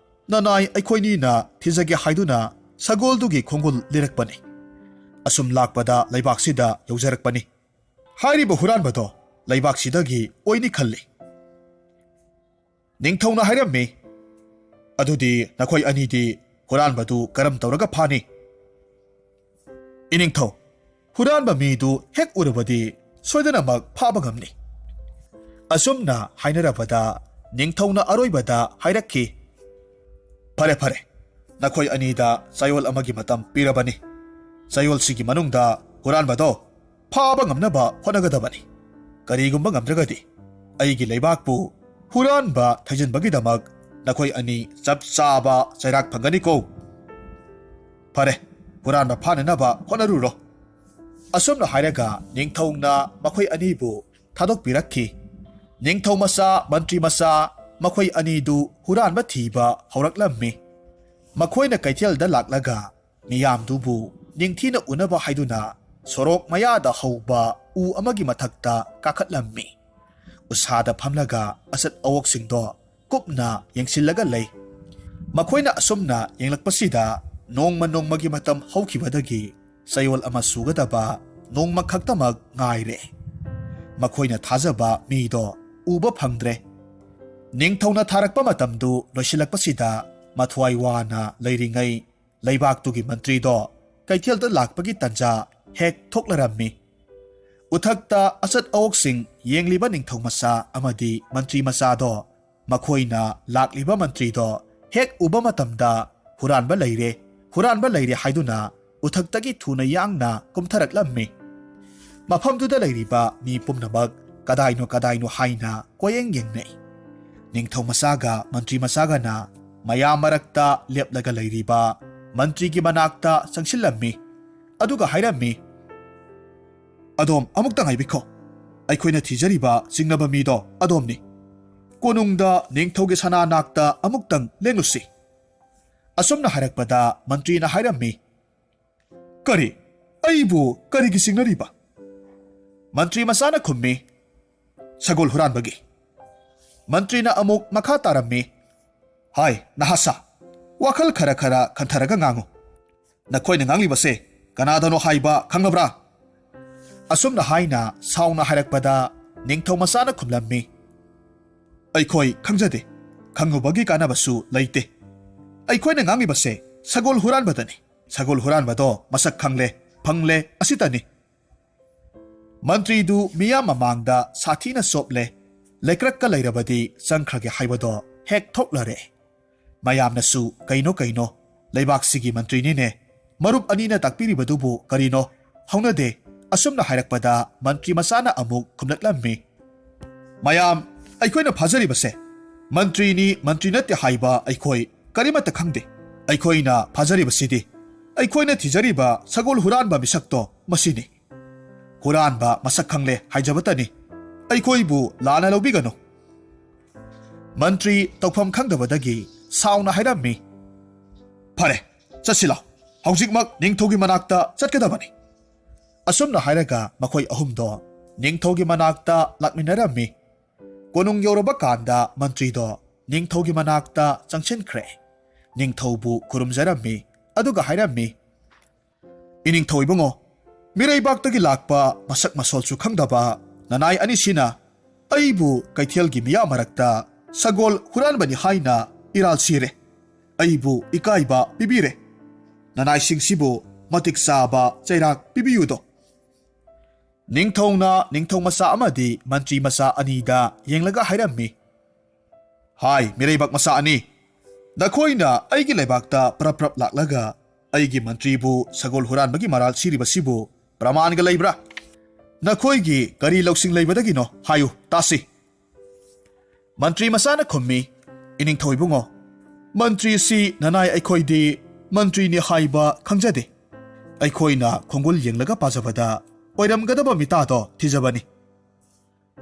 ꯅꯅꯥꯏ ꯑꯩꯈꯣꯏꯅꯤꯅ ꯊꯤꯖꯒꯦ ꯍꯥꯏꯗꯨꯅ ꯁꯒꯣꯜꯗꯨꯒꯤ ꯈꯣꯡꯒꯨꯜ ꯂꯤꯔꯛꯄꯅꯤ꯫ ꯑꯁꯨꯝ ꯂꯥꯛꯄꯗ ꯂꯩꯕꯥꯛꯁꯤꯗ ꯌꯧꯖꯔꯛꯄꯅꯤ꯫ ꯍꯥꯏꯔꯤꯕ ꯍꯨꯔꯥꯟꯕꯗꯣ ꯂꯩꯕꯥꯛꯁꯤꯗꯒꯤ ꯑꯣꯏꯅꯤ ꯈꯜꯂꯤ꯫" ꯅꯤꯡꯊꯧꯅ ꯍꯥꯏꯔꯝꯃꯤ, "ꯑꯗꯨꯗꯤ ꯅꯈꯣꯏ ꯑꯅꯤꯗꯤ ꯍꯨꯔꯥꯟꯕꯗꯨ ꯀꯔꯝ ꯇꯧꯔꯒ ꯐꯥꯅꯤ?" "ꯏꯅꯤꯡꯊꯧ, ꯍꯨꯔꯥꯟꯕ ꯃꯤꯗꯨ ꯍꯦꯛ ꯎꯔꯕꯗꯤ ꯁꯣꯏꯗꯅꯃꯛ ꯐꯥꯕ ꯉꯝꯅꯤ꯫" ꯑꯁꯨꯝꯅ ꯍꯥꯏꯅꯔꯕꯗ ꯅꯤꯡꯊꯧꯅ ꯑꯔꯣꯏꯕꯗ ꯍꯥꯏꯔꯛꯈꯤ, "ꯐꯔꯦ, ꯐꯔꯦ, ꯅꯈꯣꯏ ꯑꯅꯤꯗ ꯆꯌꯣꯜ ꯑꯃꯒꯤ ꯃꯇꯝ ꯄꯤꯔꯕꯅꯤ꯫ ꯆꯌꯣꯜꯁꯤꯒꯤ ꯃꯅꯨꯡꯗ ꯍꯨꯔꯥꯟꯕꯗꯣ ꯐꯥꯕ ꯉꯝꯅꯕ ꯍꯣꯠꯅꯒꯗꯕꯅꯤ꯫ ꯀꯔꯤꯒꯨꯝꯕ ꯉꯝꯗ꯭ꯔꯒꯗꯤ ꯑꯩꯒꯤ ꯂꯩꯕꯥꯛꯄꯨ ꯍꯨꯔꯥꯟꯕ ꯊꯩꯖꯤꯟꯕꯒꯤꯗꯃꯛ ꯅꯈꯣꯏ ꯑꯅꯤ ꯆꯞ ꯆꯥꯕ ꯆꯩꯔꯥꯛ ꯐꯪꯒꯅꯤꯀꯣ꯫ ꯐꯔꯦ, ꯍꯨꯔꯥꯟꯕ ꯐꯥꯅꯅꯕ ꯍꯣꯠꯅꯔꯨꯔꯣ꯫" ꯑꯁꯨꯝꯅ ꯍꯥꯏꯔꯒ ꯅꯤꯡꯊꯧꯅ ꯃꯈꯣꯏ ꯑꯅꯤꯕꯨ ꯊꯥꯗꯣꯛꯄꯤꯔꯛꯈꯤ꯫ ꯅꯤꯡꯊꯧ ꯃꯆꯥ, ꯃꯟꯇ꯭ꯔꯤ ꯃꯆꯥ, ꯃꯈꯣꯏ ꯑꯅꯤꯗꯨ ꯍꯨꯔꯥꯟꯕ ꯊꯤꯕ ꯍꯧꯔꯛꯂꯝꯃꯤ꯫ ꯃꯈꯣꯏꯅ ꯀꯩꯊꯦꯜꯗ ꯂꯥꯛꯂꯒ ꯃꯤꯌꯥꯝꯗꯨꯕꯨ ꯅꯤꯡꯊꯤꯅ ꯎꯅꯕ ꯍꯥꯏꯗꯨꯅ ꯁꯣꯔꯣꯛ ꯃꯌꯥꯗ ꯍꯧꯕ ꯎ ꯑꯃꯒꯤ ꯃꯊꯛꯇ ꯀꯥꯈꯠꯂꯝꯃꯤ꯫ ꯎꯁꯥꯗ ꯐꯝꯂꯒ ꯑꯆꯠ ꯑꯋꯣꯛꯁꯤꯡꯗꯣ ꯀꯨꯞꯅ ꯌꯦꯡꯁꯤꯜꯂꯒ ꯂꯩ꯫ ꯃꯈꯣꯏꯅ ꯑꯁꯨꯝꯅ ꯌꯦꯡꯂꯛꯄꯁꯤꯗ ꯅꯣꯡꯃ ꯅꯣꯡꯃꯒꯤ ꯃꯇꯝ ꯍꯧꯈꯤꯕꯗꯒꯤ ꯆꯌꯣꯜ ꯑꯃ ꯁꯨꯒꯗꯕ ꯅꯣꯡꯃ ꯈꯛꯇꯃꯛ ꯉꯥꯏꯔꯦ꯫ ꯃꯈꯣꯏꯅ ꯊꯥꯖꯕ ꯃꯤꯗꯣ ꯎꯕ ꯐꯪꯗ꯭ꯔꯦ꯫ ꯅꯤꯡꯊꯧꯅ ꯊꯥꯔꯛꯄ ꯃꯇꯝꯗꯨ ꯂꯣꯏꯁꯤꯜꯂꯛꯄꯁꯤꯗ ꯃꯊ꯭ꯋꯥꯏ ꯋꯥꯅ ꯂꯩꯔꯤꯉꯩ ꯂꯩꯕꯥꯛꯇꯨꯒꯤ ꯃꯟꯇ꯭ꯔꯤꯗꯣ ꯀꯩꯊꯦꯜꯗ ꯂꯥꯛꯄꯒꯤ ꯇꯟꯖꯥ ꯍꯦꯛ ꯊꯣꯛꯂꯔꯝꯃꯤ꯫ ꯎꯊꯛꯇ ꯑꯆꯠ ꯑꯋꯣꯛꯁꯤꯡ ꯌꯦꯡꯂꯤꯕ ꯅꯤꯡꯊꯧ ꯃꯆꯥ ꯑꯃꯗꯤ ꯃꯟꯇ꯭ꯔꯤ ꯃꯆꯥꯗꯣ ꯃꯈꯣꯏꯅ ꯂꯥꯛꯂꯤꯕ ꯃꯟꯇ꯭ꯔꯤꯗꯣ ꯍꯦꯛ ꯎꯕ ꯃꯇꯝꯗ ꯍꯨꯔꯥꯟꯕ ꯂꯩꯔꯦ, ꯍꯨꯔꯥꯟꯕ ꯂꯩꯔꯦ ꯍꯥꯏꯗꯨꯅ ꯎꯊꯛꯇꯒꯤ ꯊꯨꯅ ꯌꯥꯡꯅ ꯀꯨꯝꯊꯔꯛꯂꯝꯃꯤ꯫ ꯃꯐꯝꯗꯨꯗ ꯂꯩꯔꯤꯕ ꯃꯤ ꯄꯨꯝꯅꯃꯛ ꯀꯗꯥꯏꯅꯣ ꯀꯗꯥꯏꯅꯣ ꯍꯥꯏꯅ ꯀꯣꯌꯦꯡ ꯌꯦꯡꯅꯩ꯫ ꯅꯤꯡꯊꯧ ꯃꯆꯥꯒ ꯃꯟꯇ꯭ꯔꯤ ꯃꯆꯥꯒꯅ ꯃꯌꯥꯝ ꯃꯔꯛꯇ ꯂꯦꯞꯂꯒ ꯂꯩꯔꯤꯕ ꯃꯟꯇ꯭ꯔꯤꯒꯤ ꯃꯅꯥꯛꯇ ꯆꯪꯁꯤꯜꯂꯝꯃꯤ꯫ ꯑꯗꯨꯒ ꯍꯥꯏꯔꯝꯃꯤ, "ꯑꯗꯣꯝ ꯑꯃꯨꯛꯇ ꯉꯥꯏꯕꯤꯈꯣ꯫ ꯑꯩꯈꯣꯏꯅ ꯊꯤꯖꯔꯤꯕ ꯆꯤꯡꯅꯕ ꯃꯤꯗꯣ ꯑꯗꯣꯝꯅꯤ꯫ ꯀꯣꯅꯨꯡꯗ ꯅꯤꯡꯊꯧꯒꯤ ꯁꯅꯥ ꯅꯥꯛꯇ ꯑꯃꯨꯛꯇꯪ ꯂꯦꯡꯂꯨꯁꯤ꯫" ꯑꯁꯨꯝꯅ ꯍꯥꯏꯔꯛꯄꯗ ꯃꯟꯇ꯭ꯔꯤꯅ ꯍꯥꯏꯔꯝꯃꯤ, "ꯀꯔꯤ? ꯑꯩꯕꯨ ꯀꯔꯤꯒꯤ ꯆꯤꯡꯅꯔꯤꯕ?" ꯃꯟꯇ꯭ꯔꯤ ꯃꯆꯥꯅ ꯈꯨꯝꯃꯤ, "ꯁꯒꯣꯜ ꯍꯨꯔꯥꯟꯕꯒꯤ꯫" ꯃꯟꯇ꯭ꯔꯤꯅ ꯑꯃꯨꯛ ꯃꯈꯥ ꯇꯥꯔꯝꯃꯤ, "ꯍꯥꯏ, ꯅꯍꯥꯁꯥ, ꯋꯥꯈꯜ ꯈꯔ ꯈꯔ ꯈꯟꯊꯔꯒ ꯉꯥꯡꯉꯨ꯫ ꯅꯈꯣꯏꯅ ꯉꯥꯡꯂꯤꯕꯁꯦ ꯀꯅꯥꯗꯅꯣ ꯍꯥꯏꯕ ꯈꯪꯂꯕ꯭ꯔꯥ?" ꯑꯁꯨꯝꯅ ꯍꯥꯏꯅ ꯁꯥꯎꯅ ꯍꯥꯏꯔꯛꯄꯗ ꯅꯤꯡꯊꯧ ꯃꯆꯥꯅ ꯈꯨꯝꯂꯝꯃꯤ, "ꯑꯩꯈꯣꯏ ꯈꯪꯖꯗꯦ꯫ ꯈꯪꯉꯨꯕꯒꯤ ꯀꯥꯟꯅꯕꯁꯨ ꯂꯩꯇꯦ꯫ ꯑꯩꯈꯣꯏꯅ ꯉꯥꯡꯂꯤꯕꯁꯦ ꯁꯒꯣꯜ ꯍꯨꯔꯥꯟꯕꯗꯅꯤ꯫ ꯁꯒꯣꯜ ꯍꯨꯔꯥꯟꯕꯗꯣ ꯃꯁꯛ ꯈꯪꯂꯦ, ꯐꯪꯂꯦ ꯑꯁꯤꯇꯅꯤ꯫" ꯃꯟꯇ꯭ꯔꯤꯗꯨ ꯃꯤꯌꯥꯝ ꯃꯃꯥꯡꯗ ꯁꯥꯊꯤꯅ ꯆꯣꯞꯂꯦ꯫ ꯂꯩꯀ꯭ꯔꯛꯀ ꯂꯩꯔꯕꯗꯤ ꯆꯪꯈ꯭ꯔꯒꯦ ꯍꯥꯏꯕꯗꯣ ꯍꯦꯛ ꯊꯣꯛꯂꯔꯦ꯫ ꯃꯌꯥꯝꯅꯁꯨ, "ꯀꯩꯅꯣ ꯀꯩꯅꯣ, ꯂꯩꯕꯥꯛꯁꯤꯒꯤ ꯃꯟꯇ꯭ꯔꯤꯅꯤꯅꯦ꯫ ꯃꯔꯨꯞ ꯑꯅꯤꯅ ꯇꯥꯛꯄꯤꯔꯤꯕꯗꯨꯕꯨ ꯀꯔꯤꯅꯣ? ꯍꯧꯅꯗꯦ꯫" ꯑꯁꯨꯝꯅ ꯍꯥꯏꯔꯛꯄꯗ ꯃꯟꯇ꯭ꯔꯤ ꯃꯆꯥꯅ ꯑꯃꯨꯛ ꯈꯨꯝꯂꯛꯂꯝꯃꯤ, "ꯃꯌꯥꯝ, ꯑꯩꯈꯣꯏꯅ ꯐꯥꯖꯔꯤꯕꯁꯦ ꯃꯟꯇ꯭ꯔꯤꯅꯤ, ꯃꯟꯇ꯭ꯔꯤ ꯅꯠꯇꯦ ꯍꯥꯏꯕ ꯑꯩꯈꯣꯏ ꯀꯔꯤꯃꯠꯇ ꯈꯪꯗꯦ꯫ ꯑꯩꯈꯣꯏꯅ ꯐꯥꯖꯔꯤꯕꯁꯤꯗꯤ ꯑꯩꯈꯣꯏꯅ ꯊꯤꯖꯔꯤꯕ ꯁꯒꯣꯜ ꯍꯨꯔꯥꯟꯕ ꯃꯤꯁꯛꯇꯣ ꯃꯁꯤꯅꯤ꯫ ꯍꯨꯔꯥꯟꯕ ꯃꯁꯛ ꯈꯪꯂꯦ ꯍꯥꯏꯖꯕꯇꯅꯤ꯫ ꯑꯩꯈꯣꯏꯕꯨ ꯂꯥꯟꯅ ꯂꯧꯕꯤꯒꯅꯨ꯫" ꯃꯟꯇ꯭ꯔꯤ ꯇꯧꯐꯝ ꯈꯪꯗꯕꯗꯒꯤ ꯁꯥꯎꯅ ꯍꯥꯏꯔꯝꯃꯤ, "ꯐꯔꯦ, ꯆꯠꯁꯤ ꯂꯥꯎ꯫ ꯍꯧꯖꯤꯛꯃꯛ ꯅꯤꯡꯊꯧꯒꯤ ꯃꯅꯥꯛꯇ ꯆꯠꯀꯗꯕꯅꯤ꯫" ꯑꯁꯨꯝꯅ ꯍꯥꯏꯔꯒ ꯃꯈꯣꯏ ꯑꯍꯨꯝꯗꯣ ꯅꯤꯡꯊꯧꯒꯤ ꯃꯅꯥꯛꯇ ꯂꯥꯛꯃꯤꯟꯅꯔꯝꯃꯤ꯫ ꯀꯣꯅꯨꯡ ꯌꯧꯔꯕ ꯀꯥꯟꯗ ꯃꯟꯇ꯭ꯔꯤꯗꯣ ꯅꯤꯡꯊꯧꯒꯤ ꯃꯅꯥꯛꯇ ꯆꯪꯁꯤꯟꯈ꯭ꯔꯦ꯫ ꯅꯤꯡꯊꯧꯕꯨ ꯈꯨꯔꯨꯝꯖꯔꯝꯃꯤ꯫ ꯑꯗꯨꯒ ꯍꯥꯏꯔꯝꯃꯤ, "ꯏꯅꯤꯡꯊꯧ ꯏꯕꯨꯡꯉꯣ, ꯃꯤꯔꯩꯕꯥꯛꯇꯒꯤ ꯂꯥꯛꯄ ꯃꯁꯛ ꯃꯁꯣꯜꯁꯨ ꯈꯪꯗꯕ ꯅꯅꯥꯏ ꯑꯅꯤꯁꯤꯅ ꯑꯩꯕꯨ ꯀꯩꯊꯦꯜꯒꯤ ꯃꯤꯌꯥꯝ ꯃꯔꯛꯇ ꯁꯒꯣꯜ ꯍꯨꯔꯥꯟꯕꯅꯤ ꯍꯥꯏꯅ ꯏꯔꯥꯜ ꯁꯤꯔꯦ꯫ ꯑꯩꯕꯨ ꯏꯀꯥꯏꯕ ꯄꯤꯕꯤꯔꯦ꯫ ꯅꯅꯥꯏꯁꯤꯡꯁꯤꯕꯨ ꯃꯇꯤꯛ ꯆꯥꯕ ꯆꯩꯔꯥꯛ ꯄꯤꯕꯤꯌꯨꯗꯣ꯫" ꯅꯤꯡꯊꯧꯅ ꯅꯤꯡꯊꯧ ꯃꯆꯥ ꯑꯃꯗꯤ ꯃꯟꯇ꯭ꯔꯤ ꯃꯆꯥ ꯑꯅꯤꯗ ꯌꯦꯡꯂꯒ ꯍꯥꯏꯔꯝꯃꯤ, ꯍꯥꯏ, ꯃꯤꯔꯩꯕꯥꯛ ꯃꯆꯥ ꯑꯅꯤ, ꯅꯈꯣꯏꯅ ꯑꯩꯒꯤ ꯂꯩꯕꯥꯛꯇ ꯄ꯭ꯔꯞ ꯄ꯭ꯔꯞ ꯂꯥꯛꯂꯒ ꯑꯩꯒꯤ ꯃꯟꯇ꯭ꯔꯤꯕꯨ ꯁꯒꯣꯜ ꯍꯨꯔꯥꯟꯕꯒꯤ ꯃꯔꯥꯜ ꯁꯤꯔꯤꯕꯁꯤꯕꯨ ꯄ꯭ꯔꯃꯥꯟꯒ ꯂꯩꯕ꯭ꯔꯥ? ꯅꯈꯣꯏꯒꯤ ꯀꯔꯤ ꯂꯧꯁꯤꯡ ꯂꯩꯕꯗꯒꯤꯅꯣ? ꯍꯥꯏꯌꯨ ꯇꯥꯁꯤ꯫ ꯃꯟꯇ꯭ꯔꯤ ꯃꯆꯥꯅ ꯈꯨꯝꯃꯤ, "ꯏꯅꯤꯡꯊꯧ ꯏꯕꯨꯡꯉꯣ, ꯃꯟꯇ꯭ꯔꯤꯁꯤ ꯅꯅꯥꯏ ꯑꯩꯈꯣꯏꯗꯤ ꯃꯟꯇ꯭ꯔꯤꯅꯤ ꯍꯥꯏꯕ ꯈꯪꯖꯗꯦ꯫ ꯑꯩꯈꯣꯏꯅ ꯈꯣꯡꯒꯨꯜ ꯌꯦꯡꯂꯒ ꯄꯥꯖꯕꯗ ꯑꯣꯏꯔꯝꯒꯗꯕ ꯃꯤꯇꯥꯗꯣ ꯊꯤꯖꯕꯅꯤ꯫"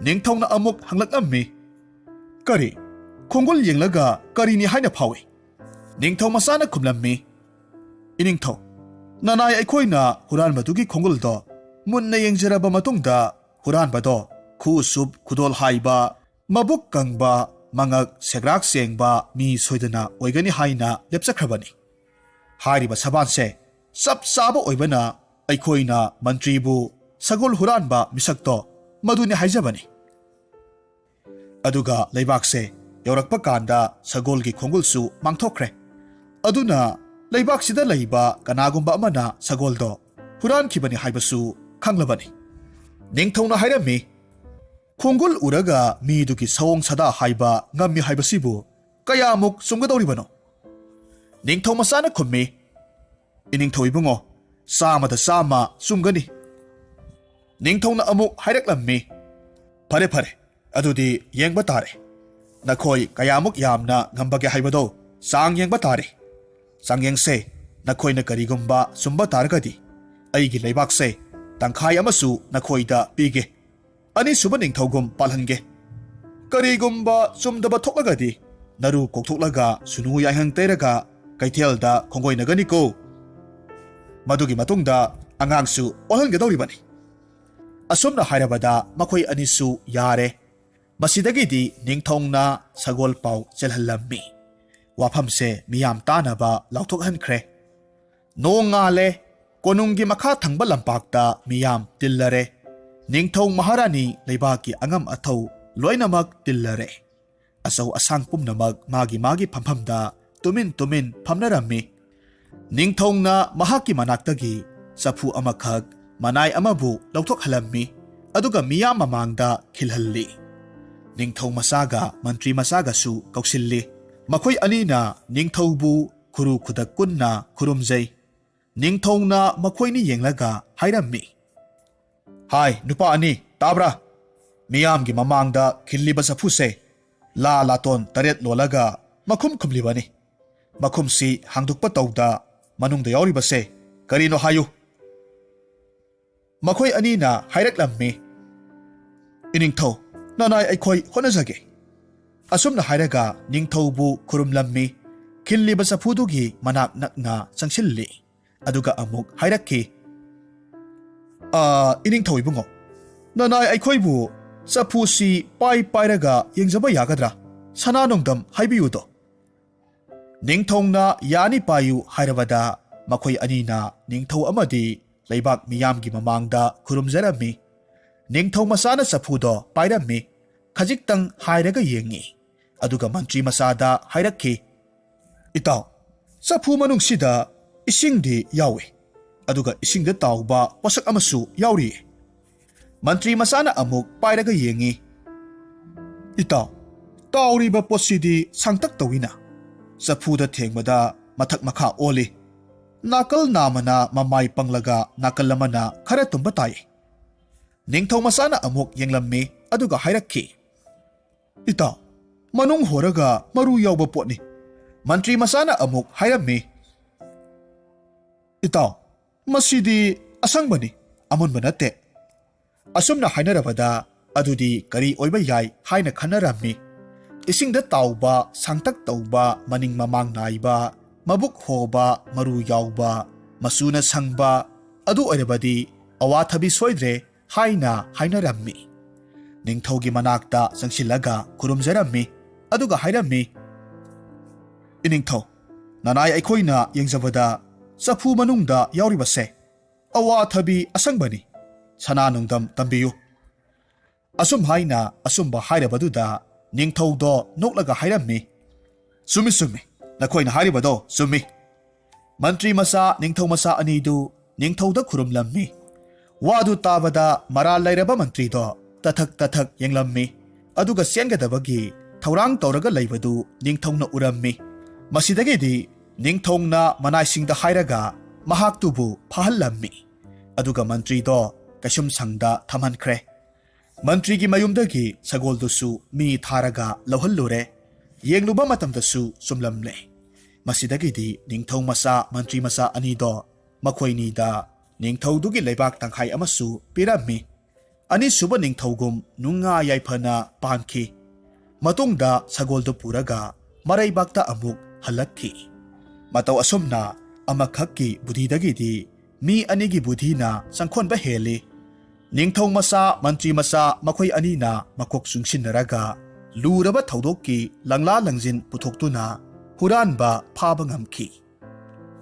ꯅꯤꯡꯊꯧꯅ ꯑꯃꯨꯛ ꯍꯪꯂꯛꯂꯝꯃꯤ, "ꯀꯔꯤ? ꯈꯣꯡꯒꯨꯜ ꯌꯦꯡꯂꯒ ꯀꯔꯤꯅꯤ ꯍꯥꯏꯅ ꯐꯥꯎꯏ?" ꯅꯤꯡꯊꯧ ꯃꯆꯥꯅ ꯈꯨꯝꯂꯝꯃꯤ, "ꯏꯅꯤꯡꯊꯧ, ꯅꯅꯥꯏ ꯑꯩꯈꯣꯏꯅ ꯍꯨꯔꯥꯟꯕꯗꯨꯒꯤ ꯈꯣꯡꯒꯨꯜꯗꯣ ꯃꯨꯟꯅ ꯌꯦꯡꯖꯔꯕ ꯃꯇꯨꯡꯗ ꯍꯨꯔꯥꯟꯕꯗꯣ ꯈꯨ ꯁꯨꯞ ꯈꯨꯗꯣꯜ ꯍꯥꯏꯕ, ꯃꯕꯨꯛ ꯀꯪꯕ, ꯃꯉꯛ ꯁꯦꯒ꯭ꯔꯥꯛ ꯆꯦꯡꯕ ꯃꯤ ꯁꯣꯏꯗꯅ ꯑꯣꯏꯒꯅꯤ ꯍꯥꯏꯅ ꯂꯦꯞꯆꯈ꯭ꯔꯕꯅꯤ꯫ ꯍꯥꯏꯔꯤꯕ ꯁꯕꯥꯟꯁꯦ ꯆꯞ ꯆꯥꯕ ꯑꯣꯏꯕꯅ ꯑꯩꯈꯣꯏꯅ ꯃꯟꯇ꯭ꯔꯤꯕꯨ ꯁꯒꯣꯜ ꯍꯨꯔꯥꯟꯕ ꯃꯤꯁꯛꯇꯣ ꯃꯗꯨꯅꯤ ꯍꯥꯏꯖꯕꯅꯤ꯫" ꯑꯗꯨꯒ ꯂꯩꯕꯥꯛꯁꯦ ꯌꯧꯔꯛꯄ ꯀꯥꯟꯗ ꯁꯒꯣꯜꯒꯤ ꯈꯣꯡꯒꯨꯜꯁꯨ ꯃꯥꯡꯊꯣꯛꯈ꯭ꯔꯦ꯫ ꯑꯗꯨꯅ ꯂꯩꯕꯥꯛꯁꯤꯗ ꯂꯩꯕ ꯀꯅꯥꯒꯨꯝꯕ ꯑꯃꯅ ꯁꯒꯣꯜꯗꯣ ꯍꯨꯔꯥꯟꯈꯤꯕꯅꯤ ꯍꯥꯏꯕꯁꯨ ꯈꯪꯂꯕꯅꯤ꯫ ꯅꯤꯡꯊꯧꯅ ꯍꯥꯏꯔꯝꯃꯤ, "ꯈꯣꯡꯒꯨꯜ ꯎꯔꯒ ꯃꯤꯗꯨꯒꯤ ꯁꯑꯣꯡ ꯁꯥꯗꯥ ꯍꯥꯏꯕ ꯉꯝꯃꯤ ꯍꯥꯏꯕꯁꯤꯕꯨ ꯀꯌꯥꯃꯨꯛ ꯆꯨꯝꯒꯗꯧꯔꯤꯕꯅꯣ?" ꯅꯤꯡꯊꯧ ꯃꯆꯥꯅ ꯈꯨꯝꯃꯤ, "ꯏꯅꯤꯡꯊꯧ ꯏꯕꯨꯡꯉꯣ, ꯆꯥꯝꯃꯗ ꯆꯥꯝꯃ ꯆꯨꯝꯒꯅꯤ꯫" ꯅꯤꯡꯊꯧꯅ ꯑꯃꯨꯛ ꯍꯥꯏꯔꯛꯂꯝꯃꯤ, "ꯐꯔꯦ, ꯐꯔꯦ, ꯑꯗꯨꯗꯤ ꯌꯦꯡꯕ ꯇꯥꯔꯦ꯫ ꯅꯈꯣꯏ ꯀꯌꯥꯃꯨꯛ ꯌꯥꯝꯅ ꯉꯝꯕꯒꯦ ꯍꯥꯏꯕꯗꯣ ꯆꯥꯡ ꯌꯦꯡꯕ ꯇꯥꯔꯦ꯫ ꯆꯥꯡꯌꯦꯡꯁꯦ, ꯅꯈꯣꯏꯅ ꯀꯔꯤꯒꯨꯝꯕ ꯆꯨꯝꯕ ꯇꯥꯔꯒꯗꯤ ꯑꯩꯒꯤ ꯂꯩꯕꯥꯛꯁꯦ ꯇꯪꯈꯥꯏ ꯑꯃꯁꯨ ꯅꯈꯣꯏꯗ ꯄꯤꯒꯦ꯫ ꯑꯅꯤꯁꯨꯕ ꯅꯤꯡꯊꯧꯒꯨꯝ ꯄꯥꯜꯍꯟꯒꯦ꯫ ꯀꯔꯤꯒꯨꯝꯕ ꯆꯨꯝꯗꯕ ꯊꯣꯛꯂꯒꯗꯤ ꯅꯔꯨ ꯀꯣꯛꯊꯣꯛꯂꯒ ꯁꯨꯅꯨ ꯌꯥꯏꯍꯪ ꯇꯩꯔꯒ ꯀꯩꯊꯦꯜꯗ ꯈꯣꯡꯒꯣꯏꯅꯒꯅꯤꯀꯣ꯫ ꯃꯗꯨꯒꯤ ꯃꯇꯨꯡꯗ ꯑꯉꯥꯡꯁꯨ ꯑꯣꯜꯍꯟꯒꯗꯧꯔꯤꯕꯅꯤ꯫" ꯑꯁꯨꯝꯅ ꯍꯥꯏꯔꯕꯗ ꯃꯈꯣꯏ ꯑꯅꯤꯁꯨ ꯌꯥꯔꯦ꯫ ꯃꯁꯤꯗꯒꯤꯗꯤ ꯅꯤꯡꯊꯧꯅ ꯁꯒꯣꯜ ꯄꯥꯎ ꯆꯦꯜꯍꯜꯂꯝꯃꯤ꯫ ꯋꯥꯐꯝꯁꯦ ꯃꯤꯌꯥꯝ ꯇꯥꯅꯕ ꯂꯥꯎꯊꯣꯛꯍꯟꯈ꯭ꯔꯦ꯫ ꯅꯣꯡ ꯉꯥꯜꯂꯦ꯫ ꯀꯣꯅꯨꯡꯒꯤ ꯃꯈꯥ ꯊꯪꯕ ꯂꯝꯄꯥꯛꯇ ꯃꯤꯌꯥꯝ ꯇꯤꯜꯂꯔꯦ꯫ ꯅꯤꯡꯊꯧ ꯃꯍꯥꯔꯥꯅꯤ ꯂꯩꯕꯥꯛꯀꯤ ꯑꯉꯝ ꯑꯊꯧ ꯂꯣꯏꯅꯃꯛ ꯇꯤꯜꯂꯔꯦ꯫ ꯑꯆꯧ ꯑꯁꯥꯡ ꯄꯨꯝꯅꯃꯛ ꯃꯥꯒꯤ ꯃꯥꯒꯤ ꯐꯝꯐꯝꯗ ꯇꯨꯃꯤꯟ ꯇꯨꯃꯤꯟ ꯐꯝꯅꯔꯝꯃꯤ꯫ ꯅꯤꯡꯊꯧꯅ ꯃꯍꯥꯛꯀꯤ ꯃꯅꯥꯛꯇꯒꯤ ꯆꯐꯨ ꯑꯃꯈꯛ ꯃꯅꯥꯏ ꯑꯃꯕꯨ ꯂꯧꯊꯣꯛꯍꯜꯂꯝꯃꯤ, ꯑꯗꯨꯒ ꯃꯤꯌꯥꯝ ꯃꯃꯥꯡꯗ ꯈꯤꯜꯍꯜꯂꯤ꯫ ꯅꯤꯡꯊꯧ ꯃꯆꯥꯒ ꯃꯟꯇ꯭ꯔꯤ ꯃꯆꯥꯒꯁꯨ ꯀꯧꯁꯤꯜꯂꯤ꯫ ꯃꯈꯣꯏ ꯑꯅꯤꯅ ꯅꯤꯡꯊꯧꯕꯨ ꯈꯨꯔꯨ ꯈꯨꯗꯛ ꯀꯨꯟꯅ ꯈꯨꯔꯨꯝꯖꯩ꯫ ꯅꯤꯡꯊꯧꯅ ꯃꯈꯣꯏꯅꯤ ꯌꯦꯡꯂꯒ ꯍꯥꯏꯔꯝꯃꯤ, "ꯍꯥꯏ, ꯅꯨꯄꯥ ꯑꯅꯤ, ꯇꯥꯕ꯭ꯔꯥ? ꯃꯤꯌꯥꯝꯒꯤ ꯃꯃꯥꯡꯗ ꯈꯤꯜꯂꯤꯕ ꯆꯐꯨꯁꯦ ꯂꯥ ꯂꯥꯇꯣꯟ ꯇꯔꯦꯠ ꯂꯣꯜꯂꯒ ꯃꯈꯨꯝ ꯈꯨꯝꯂꯤꯕꯅꯤ꯫ ꯃꯈꯨꯝꯁꯤ ꯍꯥꯡꯗꯣꯛꯄ ꯇꯧꯗ ꯃꯅꯨꯡꯗ ꯌꯥꯎꯔꯤꯕꯁꯦ ꯀꯔꯤꯅꯣ ꯍꯥꯏꯌꯨ꯫" ꯃꯈꯣꯏ ꯑꯅꯤꯅ ꯍꯥꯏꯔꯛꯂꯝꯃꯤ, "ꯏꯅꯤꯡꯊꯧ, ꯅꯅꯥꯏ ꯑꯩꯈꯣꯏ ꯍꯣꯠꯅꯖꯒꯦ꯫" ꯑꯁꯨꯝꯅ ꯍꯥꯏꯔꯒ ꯅꯤꯡꯊꯧꯕꯨ ꯈꯨꯔꯨꯝꯂꯝꯃꯤ꯫ ꯈꯤꯜꯂꯤꯕ ꯆꯐꯨꯗꯨꯒꯤ ꯃꯅꯥꯛ ꯅꯛꯅ ꯆꯪꯁꯤꯜꯂꯤ꯫ ꯑꯗꯨꯒ ꯑꯃꯨꯛ ꯍꯥꯏꯔꯛꯈꯤ, "ꯑꯥ, ꯏꯅꯤꯡꯊꯧ ꯏꯕꯨꯡꯉꯣ, ꯅꯅꯥꯏ ꯑꯩꯈꯣꯏꯕꯨ ꯆꯐꯨꯁꯤ ꯄꯥꯏ ꯄꯥꯏꯔꯒ ꯌꯦꯡꯖꯕ ꯌꯥꯒꯗ꯭ꯔꯥ? ꯁꯅꯥ ꯅꯣꯡꯗꯝ ꯍꯥꯏꯕꯤꯌꯨꯗꯣ꯫" ꯅꯤꯡꯊꯧꯅ "ꯌꯥꯅꯤ, ꯄꯥꯏꯌꯨ" ꯍꯥꯏꯔꯕꯗ ꯃꯈꯣꯏ ꯑꯅꯤꯅ ꯅꯤꯡꯊꯧ ꯑꯃꯗꯤ ꯂꯩꯕꯥꯛ ꯃꯤꯌꯥꯝꯒꯤ ꯃꯃꯥꯡꯗ ꯈꯨꯔꯨꯝꯖꯔꯝꯃꯤ꯫ ꯅꯤꯡꯊꯧ ꯃꯆꯥꯅ ꯆꯐꯨꯗꯣ ꯄꯥꯏꯔꯝꯃꯤ꯫ ꯈꯖꯤꯛꯇꯪ ꯍꯥꯏꯔꯒ ꯌꯦꯡꯉꯤ꯫ ꯑꯗꯨꯒ ꯃꯟꯇ꯭ꯔꯤ ꯃꯆꯥꯗ ꯍꯥꯏꯔꯛꯈꯤ, "ꯏꯇꯥꯎ, ꯆꯐꯨ ꯃꯅꯨꯡꯁꯤꯗ ꯏꯁꯤꯡꯗꯤ ꯌꯥꯎꯏ, ꯑꯗꯨꯒ ꯏꯁꯤꯡꯗ ꯇꯥꯎꯕ ꯄꯣꯠꯁꯛ ꯑꯃꯁꯨ ꯌꯥꯎꯔꯤ꯫" ꯃꯟꯇ꯭ꯔꯤ ꯃꯆꯥꯅ ꯑꯃꯨꯛ ꯄꯥꯏꯔꯒ ꯌꯦꯡꯉꯤ꯫ "ꯏꯇꯥꯎ, ꯇꯥꯎꯔꯤꯕ ꯄꯣꯠꯁꯤꯗꯤ ꯁꯥꯡꯇꯛ ꯇꯧꯏꯅ꯫ ꯆꯐꯨꯗ ꯊꯦꯡꯕꯗ ꯃꯊꯛ ꯃꯈꯥ ꯑꯣꯜꯂꯤ꯫ ꯅꯥꯀꯜ ꯅꯥꯝꯃꯅ ꯃꯃꯥꯏ ꯄꯪꯂꯒ ꯅꯥꯀꯜ ꯑꯃꯅ ꯈꯔ ꯇꯨꯝꯕ ꯇꯥꯏ꯫" ꯅꯤꯡꯊꯧ ꯃꯆꯥꯅ ꯑꯃꯨꯛ ꯌꯦꯡꯂꯝꯃꯤ, ꯑꯗꯨꯒ ꯍꯥꯏꯔꯛꯈꯤ, "ꯏꯇꯥꯎ, ꯃꯅꯨꯡ ꯍꯣꯔꯒ ꯃꯔꯨ ꯌꯥꯎꯕ ꯄꯣꯠꯅꯤ꯫" ꯃꯟꯇ꯭ꯔꯤ ꯃꯆꯥꯅ ꯑꯃꯨꯛ ꯍꯥꯏꯔꯝꯃꯤ, "ꯏꯇꯥꯎ, ꯃꯁꯤꯗꯤ ꯑꯁꯪꯕꯅꯤ, ꯑꯃꯨꯟꯕ ꯅꯠꯇꯦ꯫" ꯑꯁꯨꯝꯅ ꯍꯥꯏꯅꯔꯕꯗ ꯑꯗꯨꯗꯤ ꯀꯔꯤ ꯑꯣꯏꯕ ꯌꯥꯏ ꯍꯥꯏꯅ ꯈꯟꯅꯔꯝꯃꯤ꯫ ꯏꯁꯤꯡꯗ ꯇꯥꯎꯕ, ꯁꯥꯡꯇꯛ ꯇꯧꯕ, ꯃꯅꯤꯡ ꯃꯃꯥꯡ ꯅꯥꯏꯕ, ꯃꯕꯨꯛ ꯍꯣꯕ, ꯃꯔꯨ ꯌꯥꯎꯕ, ꯃꯆꯨꯅ ꯁꯪꯕ, ꯑꯗꯨ ꯑꯣꯏꯔꯕꯗꯤ ꯑꯋꯥꯊꯕꯤ ꯁꯣꯏꯗ꯭ꯔꯦ ꯍꯥꯏꯅ ꯍꯥꯏꯅꯔꯝꯃꯤ꯫ ꯅꯤꯡꯊꯧꯒꯤ ꯃꯅꯥꯛꯇ ꯆꯪꯁꯤꯜꯂꯒ ꯈꯨꯔꯨꯝꯖꯔꯝꯃꯤ, ꯑꯗꯨꯒ ꯍꯥꯏꯔꯝꯃꯤ, "ꯏꯅꯤꯡꯊꯧ, ꯅꯅꯥꯏ ꯑꯩꯈꯣꯏꯅ ꯌꯦꯡꯖꯕꯗ ꯆꯐꯨ ꯃꯅꯨꯡꯗ ꯌꯥꯎꯔꯤꯕꯁꯦ ꯑꯋꯥꯊꯕꯤ ꯑꯁꯪꯕꯅꯤ꯫ ꯁꯅꯥ ꯅꯣꯡꯗꯝ ꯇꯝꯕꯤꯌꯨ꯫" ꯑꯁꯨꯝ ꯍꯥꯏꯅ ꯑꯆꯨꯝꯕ ꯍꯥꯏꯔꯕꯗꯨꯗ ꯅꯤꯡꯊꯧꯗꯣ ꯅꯣꯛꯂꯒ ꯍꯥꯏꯔꯝꯃꯤ, "ꯆꯨꯝꯃꯤ, ꯆꯨꯝꯃꯤ, ꯅꯈꯣꯏꯅ ꯍꯥꯏꯔꯤꯕꯗꯣ ꯆꯨꯝꯃꯤ꯫" ꯃꯟꯇ꯭ꯔꯤ ꯃꯆꯥ, ꯅꯤꯡꯊꯧ ꯃꯆꯥ ꯑꯅꯤꯗꯨ ꯅꯤꯡꯊꯧꯗ ꯈꯨꯔꯨꯝꯂꯝꯃꯤ꯫ ꯋꯥꯗꯨ ꯇꯥꯕꯗ ꯃꯔꯥꯜ ꯂꯩꯔꯕ ꯃꯟꯇ꯭ꯔꯤꯗꯣ ꯇꯊꯛ ꯇꯊꯛ ꯌꯦꯡꯂꯝꯃꯤ꯫ ꯑꯗꯨꯒ ꯆꯦꯟꯒꯗꯕꯒꯤ ꯊꯧꯔꯥꯡ ꯇꯧꯔꯒ ꯂꯩꯕꯗꯨ ꯅꯤꯡꯊꯧꯅ ꯎꯔꯝꯃꯤ꯫ ꯃꯁꯤꯗꯒꯤꯗꯤ ꯅꯤꯡꯊꯧꯅ ꯃꯅꯥꯏꯁꯤꯡꯗ ꯍꯥꯏꯔꯒ ꯃꯍꯥꯛꯇꯨꯕꯨ ꯐꯥꯍꯜꯂꯝꯃꯤ꯫ ꯑꯗꯨꯒ ꯃꯟꯇ꯭ꯔꯤꯗꯣ ꯀꯩꯁꯨꯝꯁꯪꯗ ꯊꯝꯍꯟꯈ꯭ꯔꯦ꯫ ꯃꯟꯇ꯭ꯔꯤꯒꯤ ꯃꯌꯨꯝꯗꯒꯤ ꯁꯒꯣꯜꯗꯨꯁꯨ ꯃꯤ ꯊꯥꯔꯒ ꯂꯧꯍꯜꯂꯨꯔꯦ꯫ ꯌꯦꯡꯂꯨꯕ ꯃꯇꯝꯗꯁꯨ ꯆꯨꯝꯂꯝꯂꯦ꯫ ꯃꯁꯤꯗꯒꯤꯗꯤ ꯅꯤꯡꯊꯧ ꯃꯆꯥ, ꯃꯟꯇ꯭ꯔꯤ ꯃꯆꯥ ꯑꯅꯤꯗꯣ ꯃꯈꯣꯏꯅꯤꯗ ꯅꯤꯡꯊꯧꯗꯨꯒꯤ ꯂꯩꯕꯥꯛ ꯇꯪꯈꯥꯏ ꯑꯃꯁꯨ ꯄꯤꯔꯝꯃꯤ꯫ ꯑꯅꯤꯁꯨꯕ ꯅꯤꯡꯊꯧꯒꯨꯝ ꯅꯨꯡꯉꯥꯏ ꯌꯥꯏꯐꯅ ꯄꯥꯟꯈꯤ꯫ ꯃꯇꯨꯡꯗ ꯁꯒꯣꯜꯗꯨ ꯄꯨꯔꯒ ꯃꯔꯩꯕꯥꯛꯇ ꯑꯃꯨꯛ ꯍꯜꯂꯛꯈꯤ꯫ ꯃꯇꯧ ꯑꯁꯨꯝꯅ ꯑꯃꯈꯛꯀꯤ ꯕꯨꯙꯤꯗꯒꯤꯗꯤ ꯃꯤ ꯑꯅꯤꯒꯤ ꯕꯨꯙꯤꯅ ꯆꯪꯈꯣꯟꯕ ꯍꯦꯜꯂꯤ꯫ ꯅꯤꯡꯊꯧ ꯃꯆꯥ, ꯃꯟꯇ꯭ꯔꯤ ꯃꯆꯥ ꯃꯈꯣꯏ ꯑꯅꯤꯅ ꯃꯀꯣꯛ ꯆꯨꯡꯁꯤꯟꯅꯔꯒ ꯂꯨꯔꯕ ꯊꯧꯗꯣꯛꯀꯤ ꯂꯪꯂꯥ ꯂꯪꯖꯤꯟ ꯄꯨꯊꯣꯛꯇꯨꯅ ꯍꯨꯔꯥꯟꯕ ꯐꯥꯕ ꯉꯝꯈꯤ꯫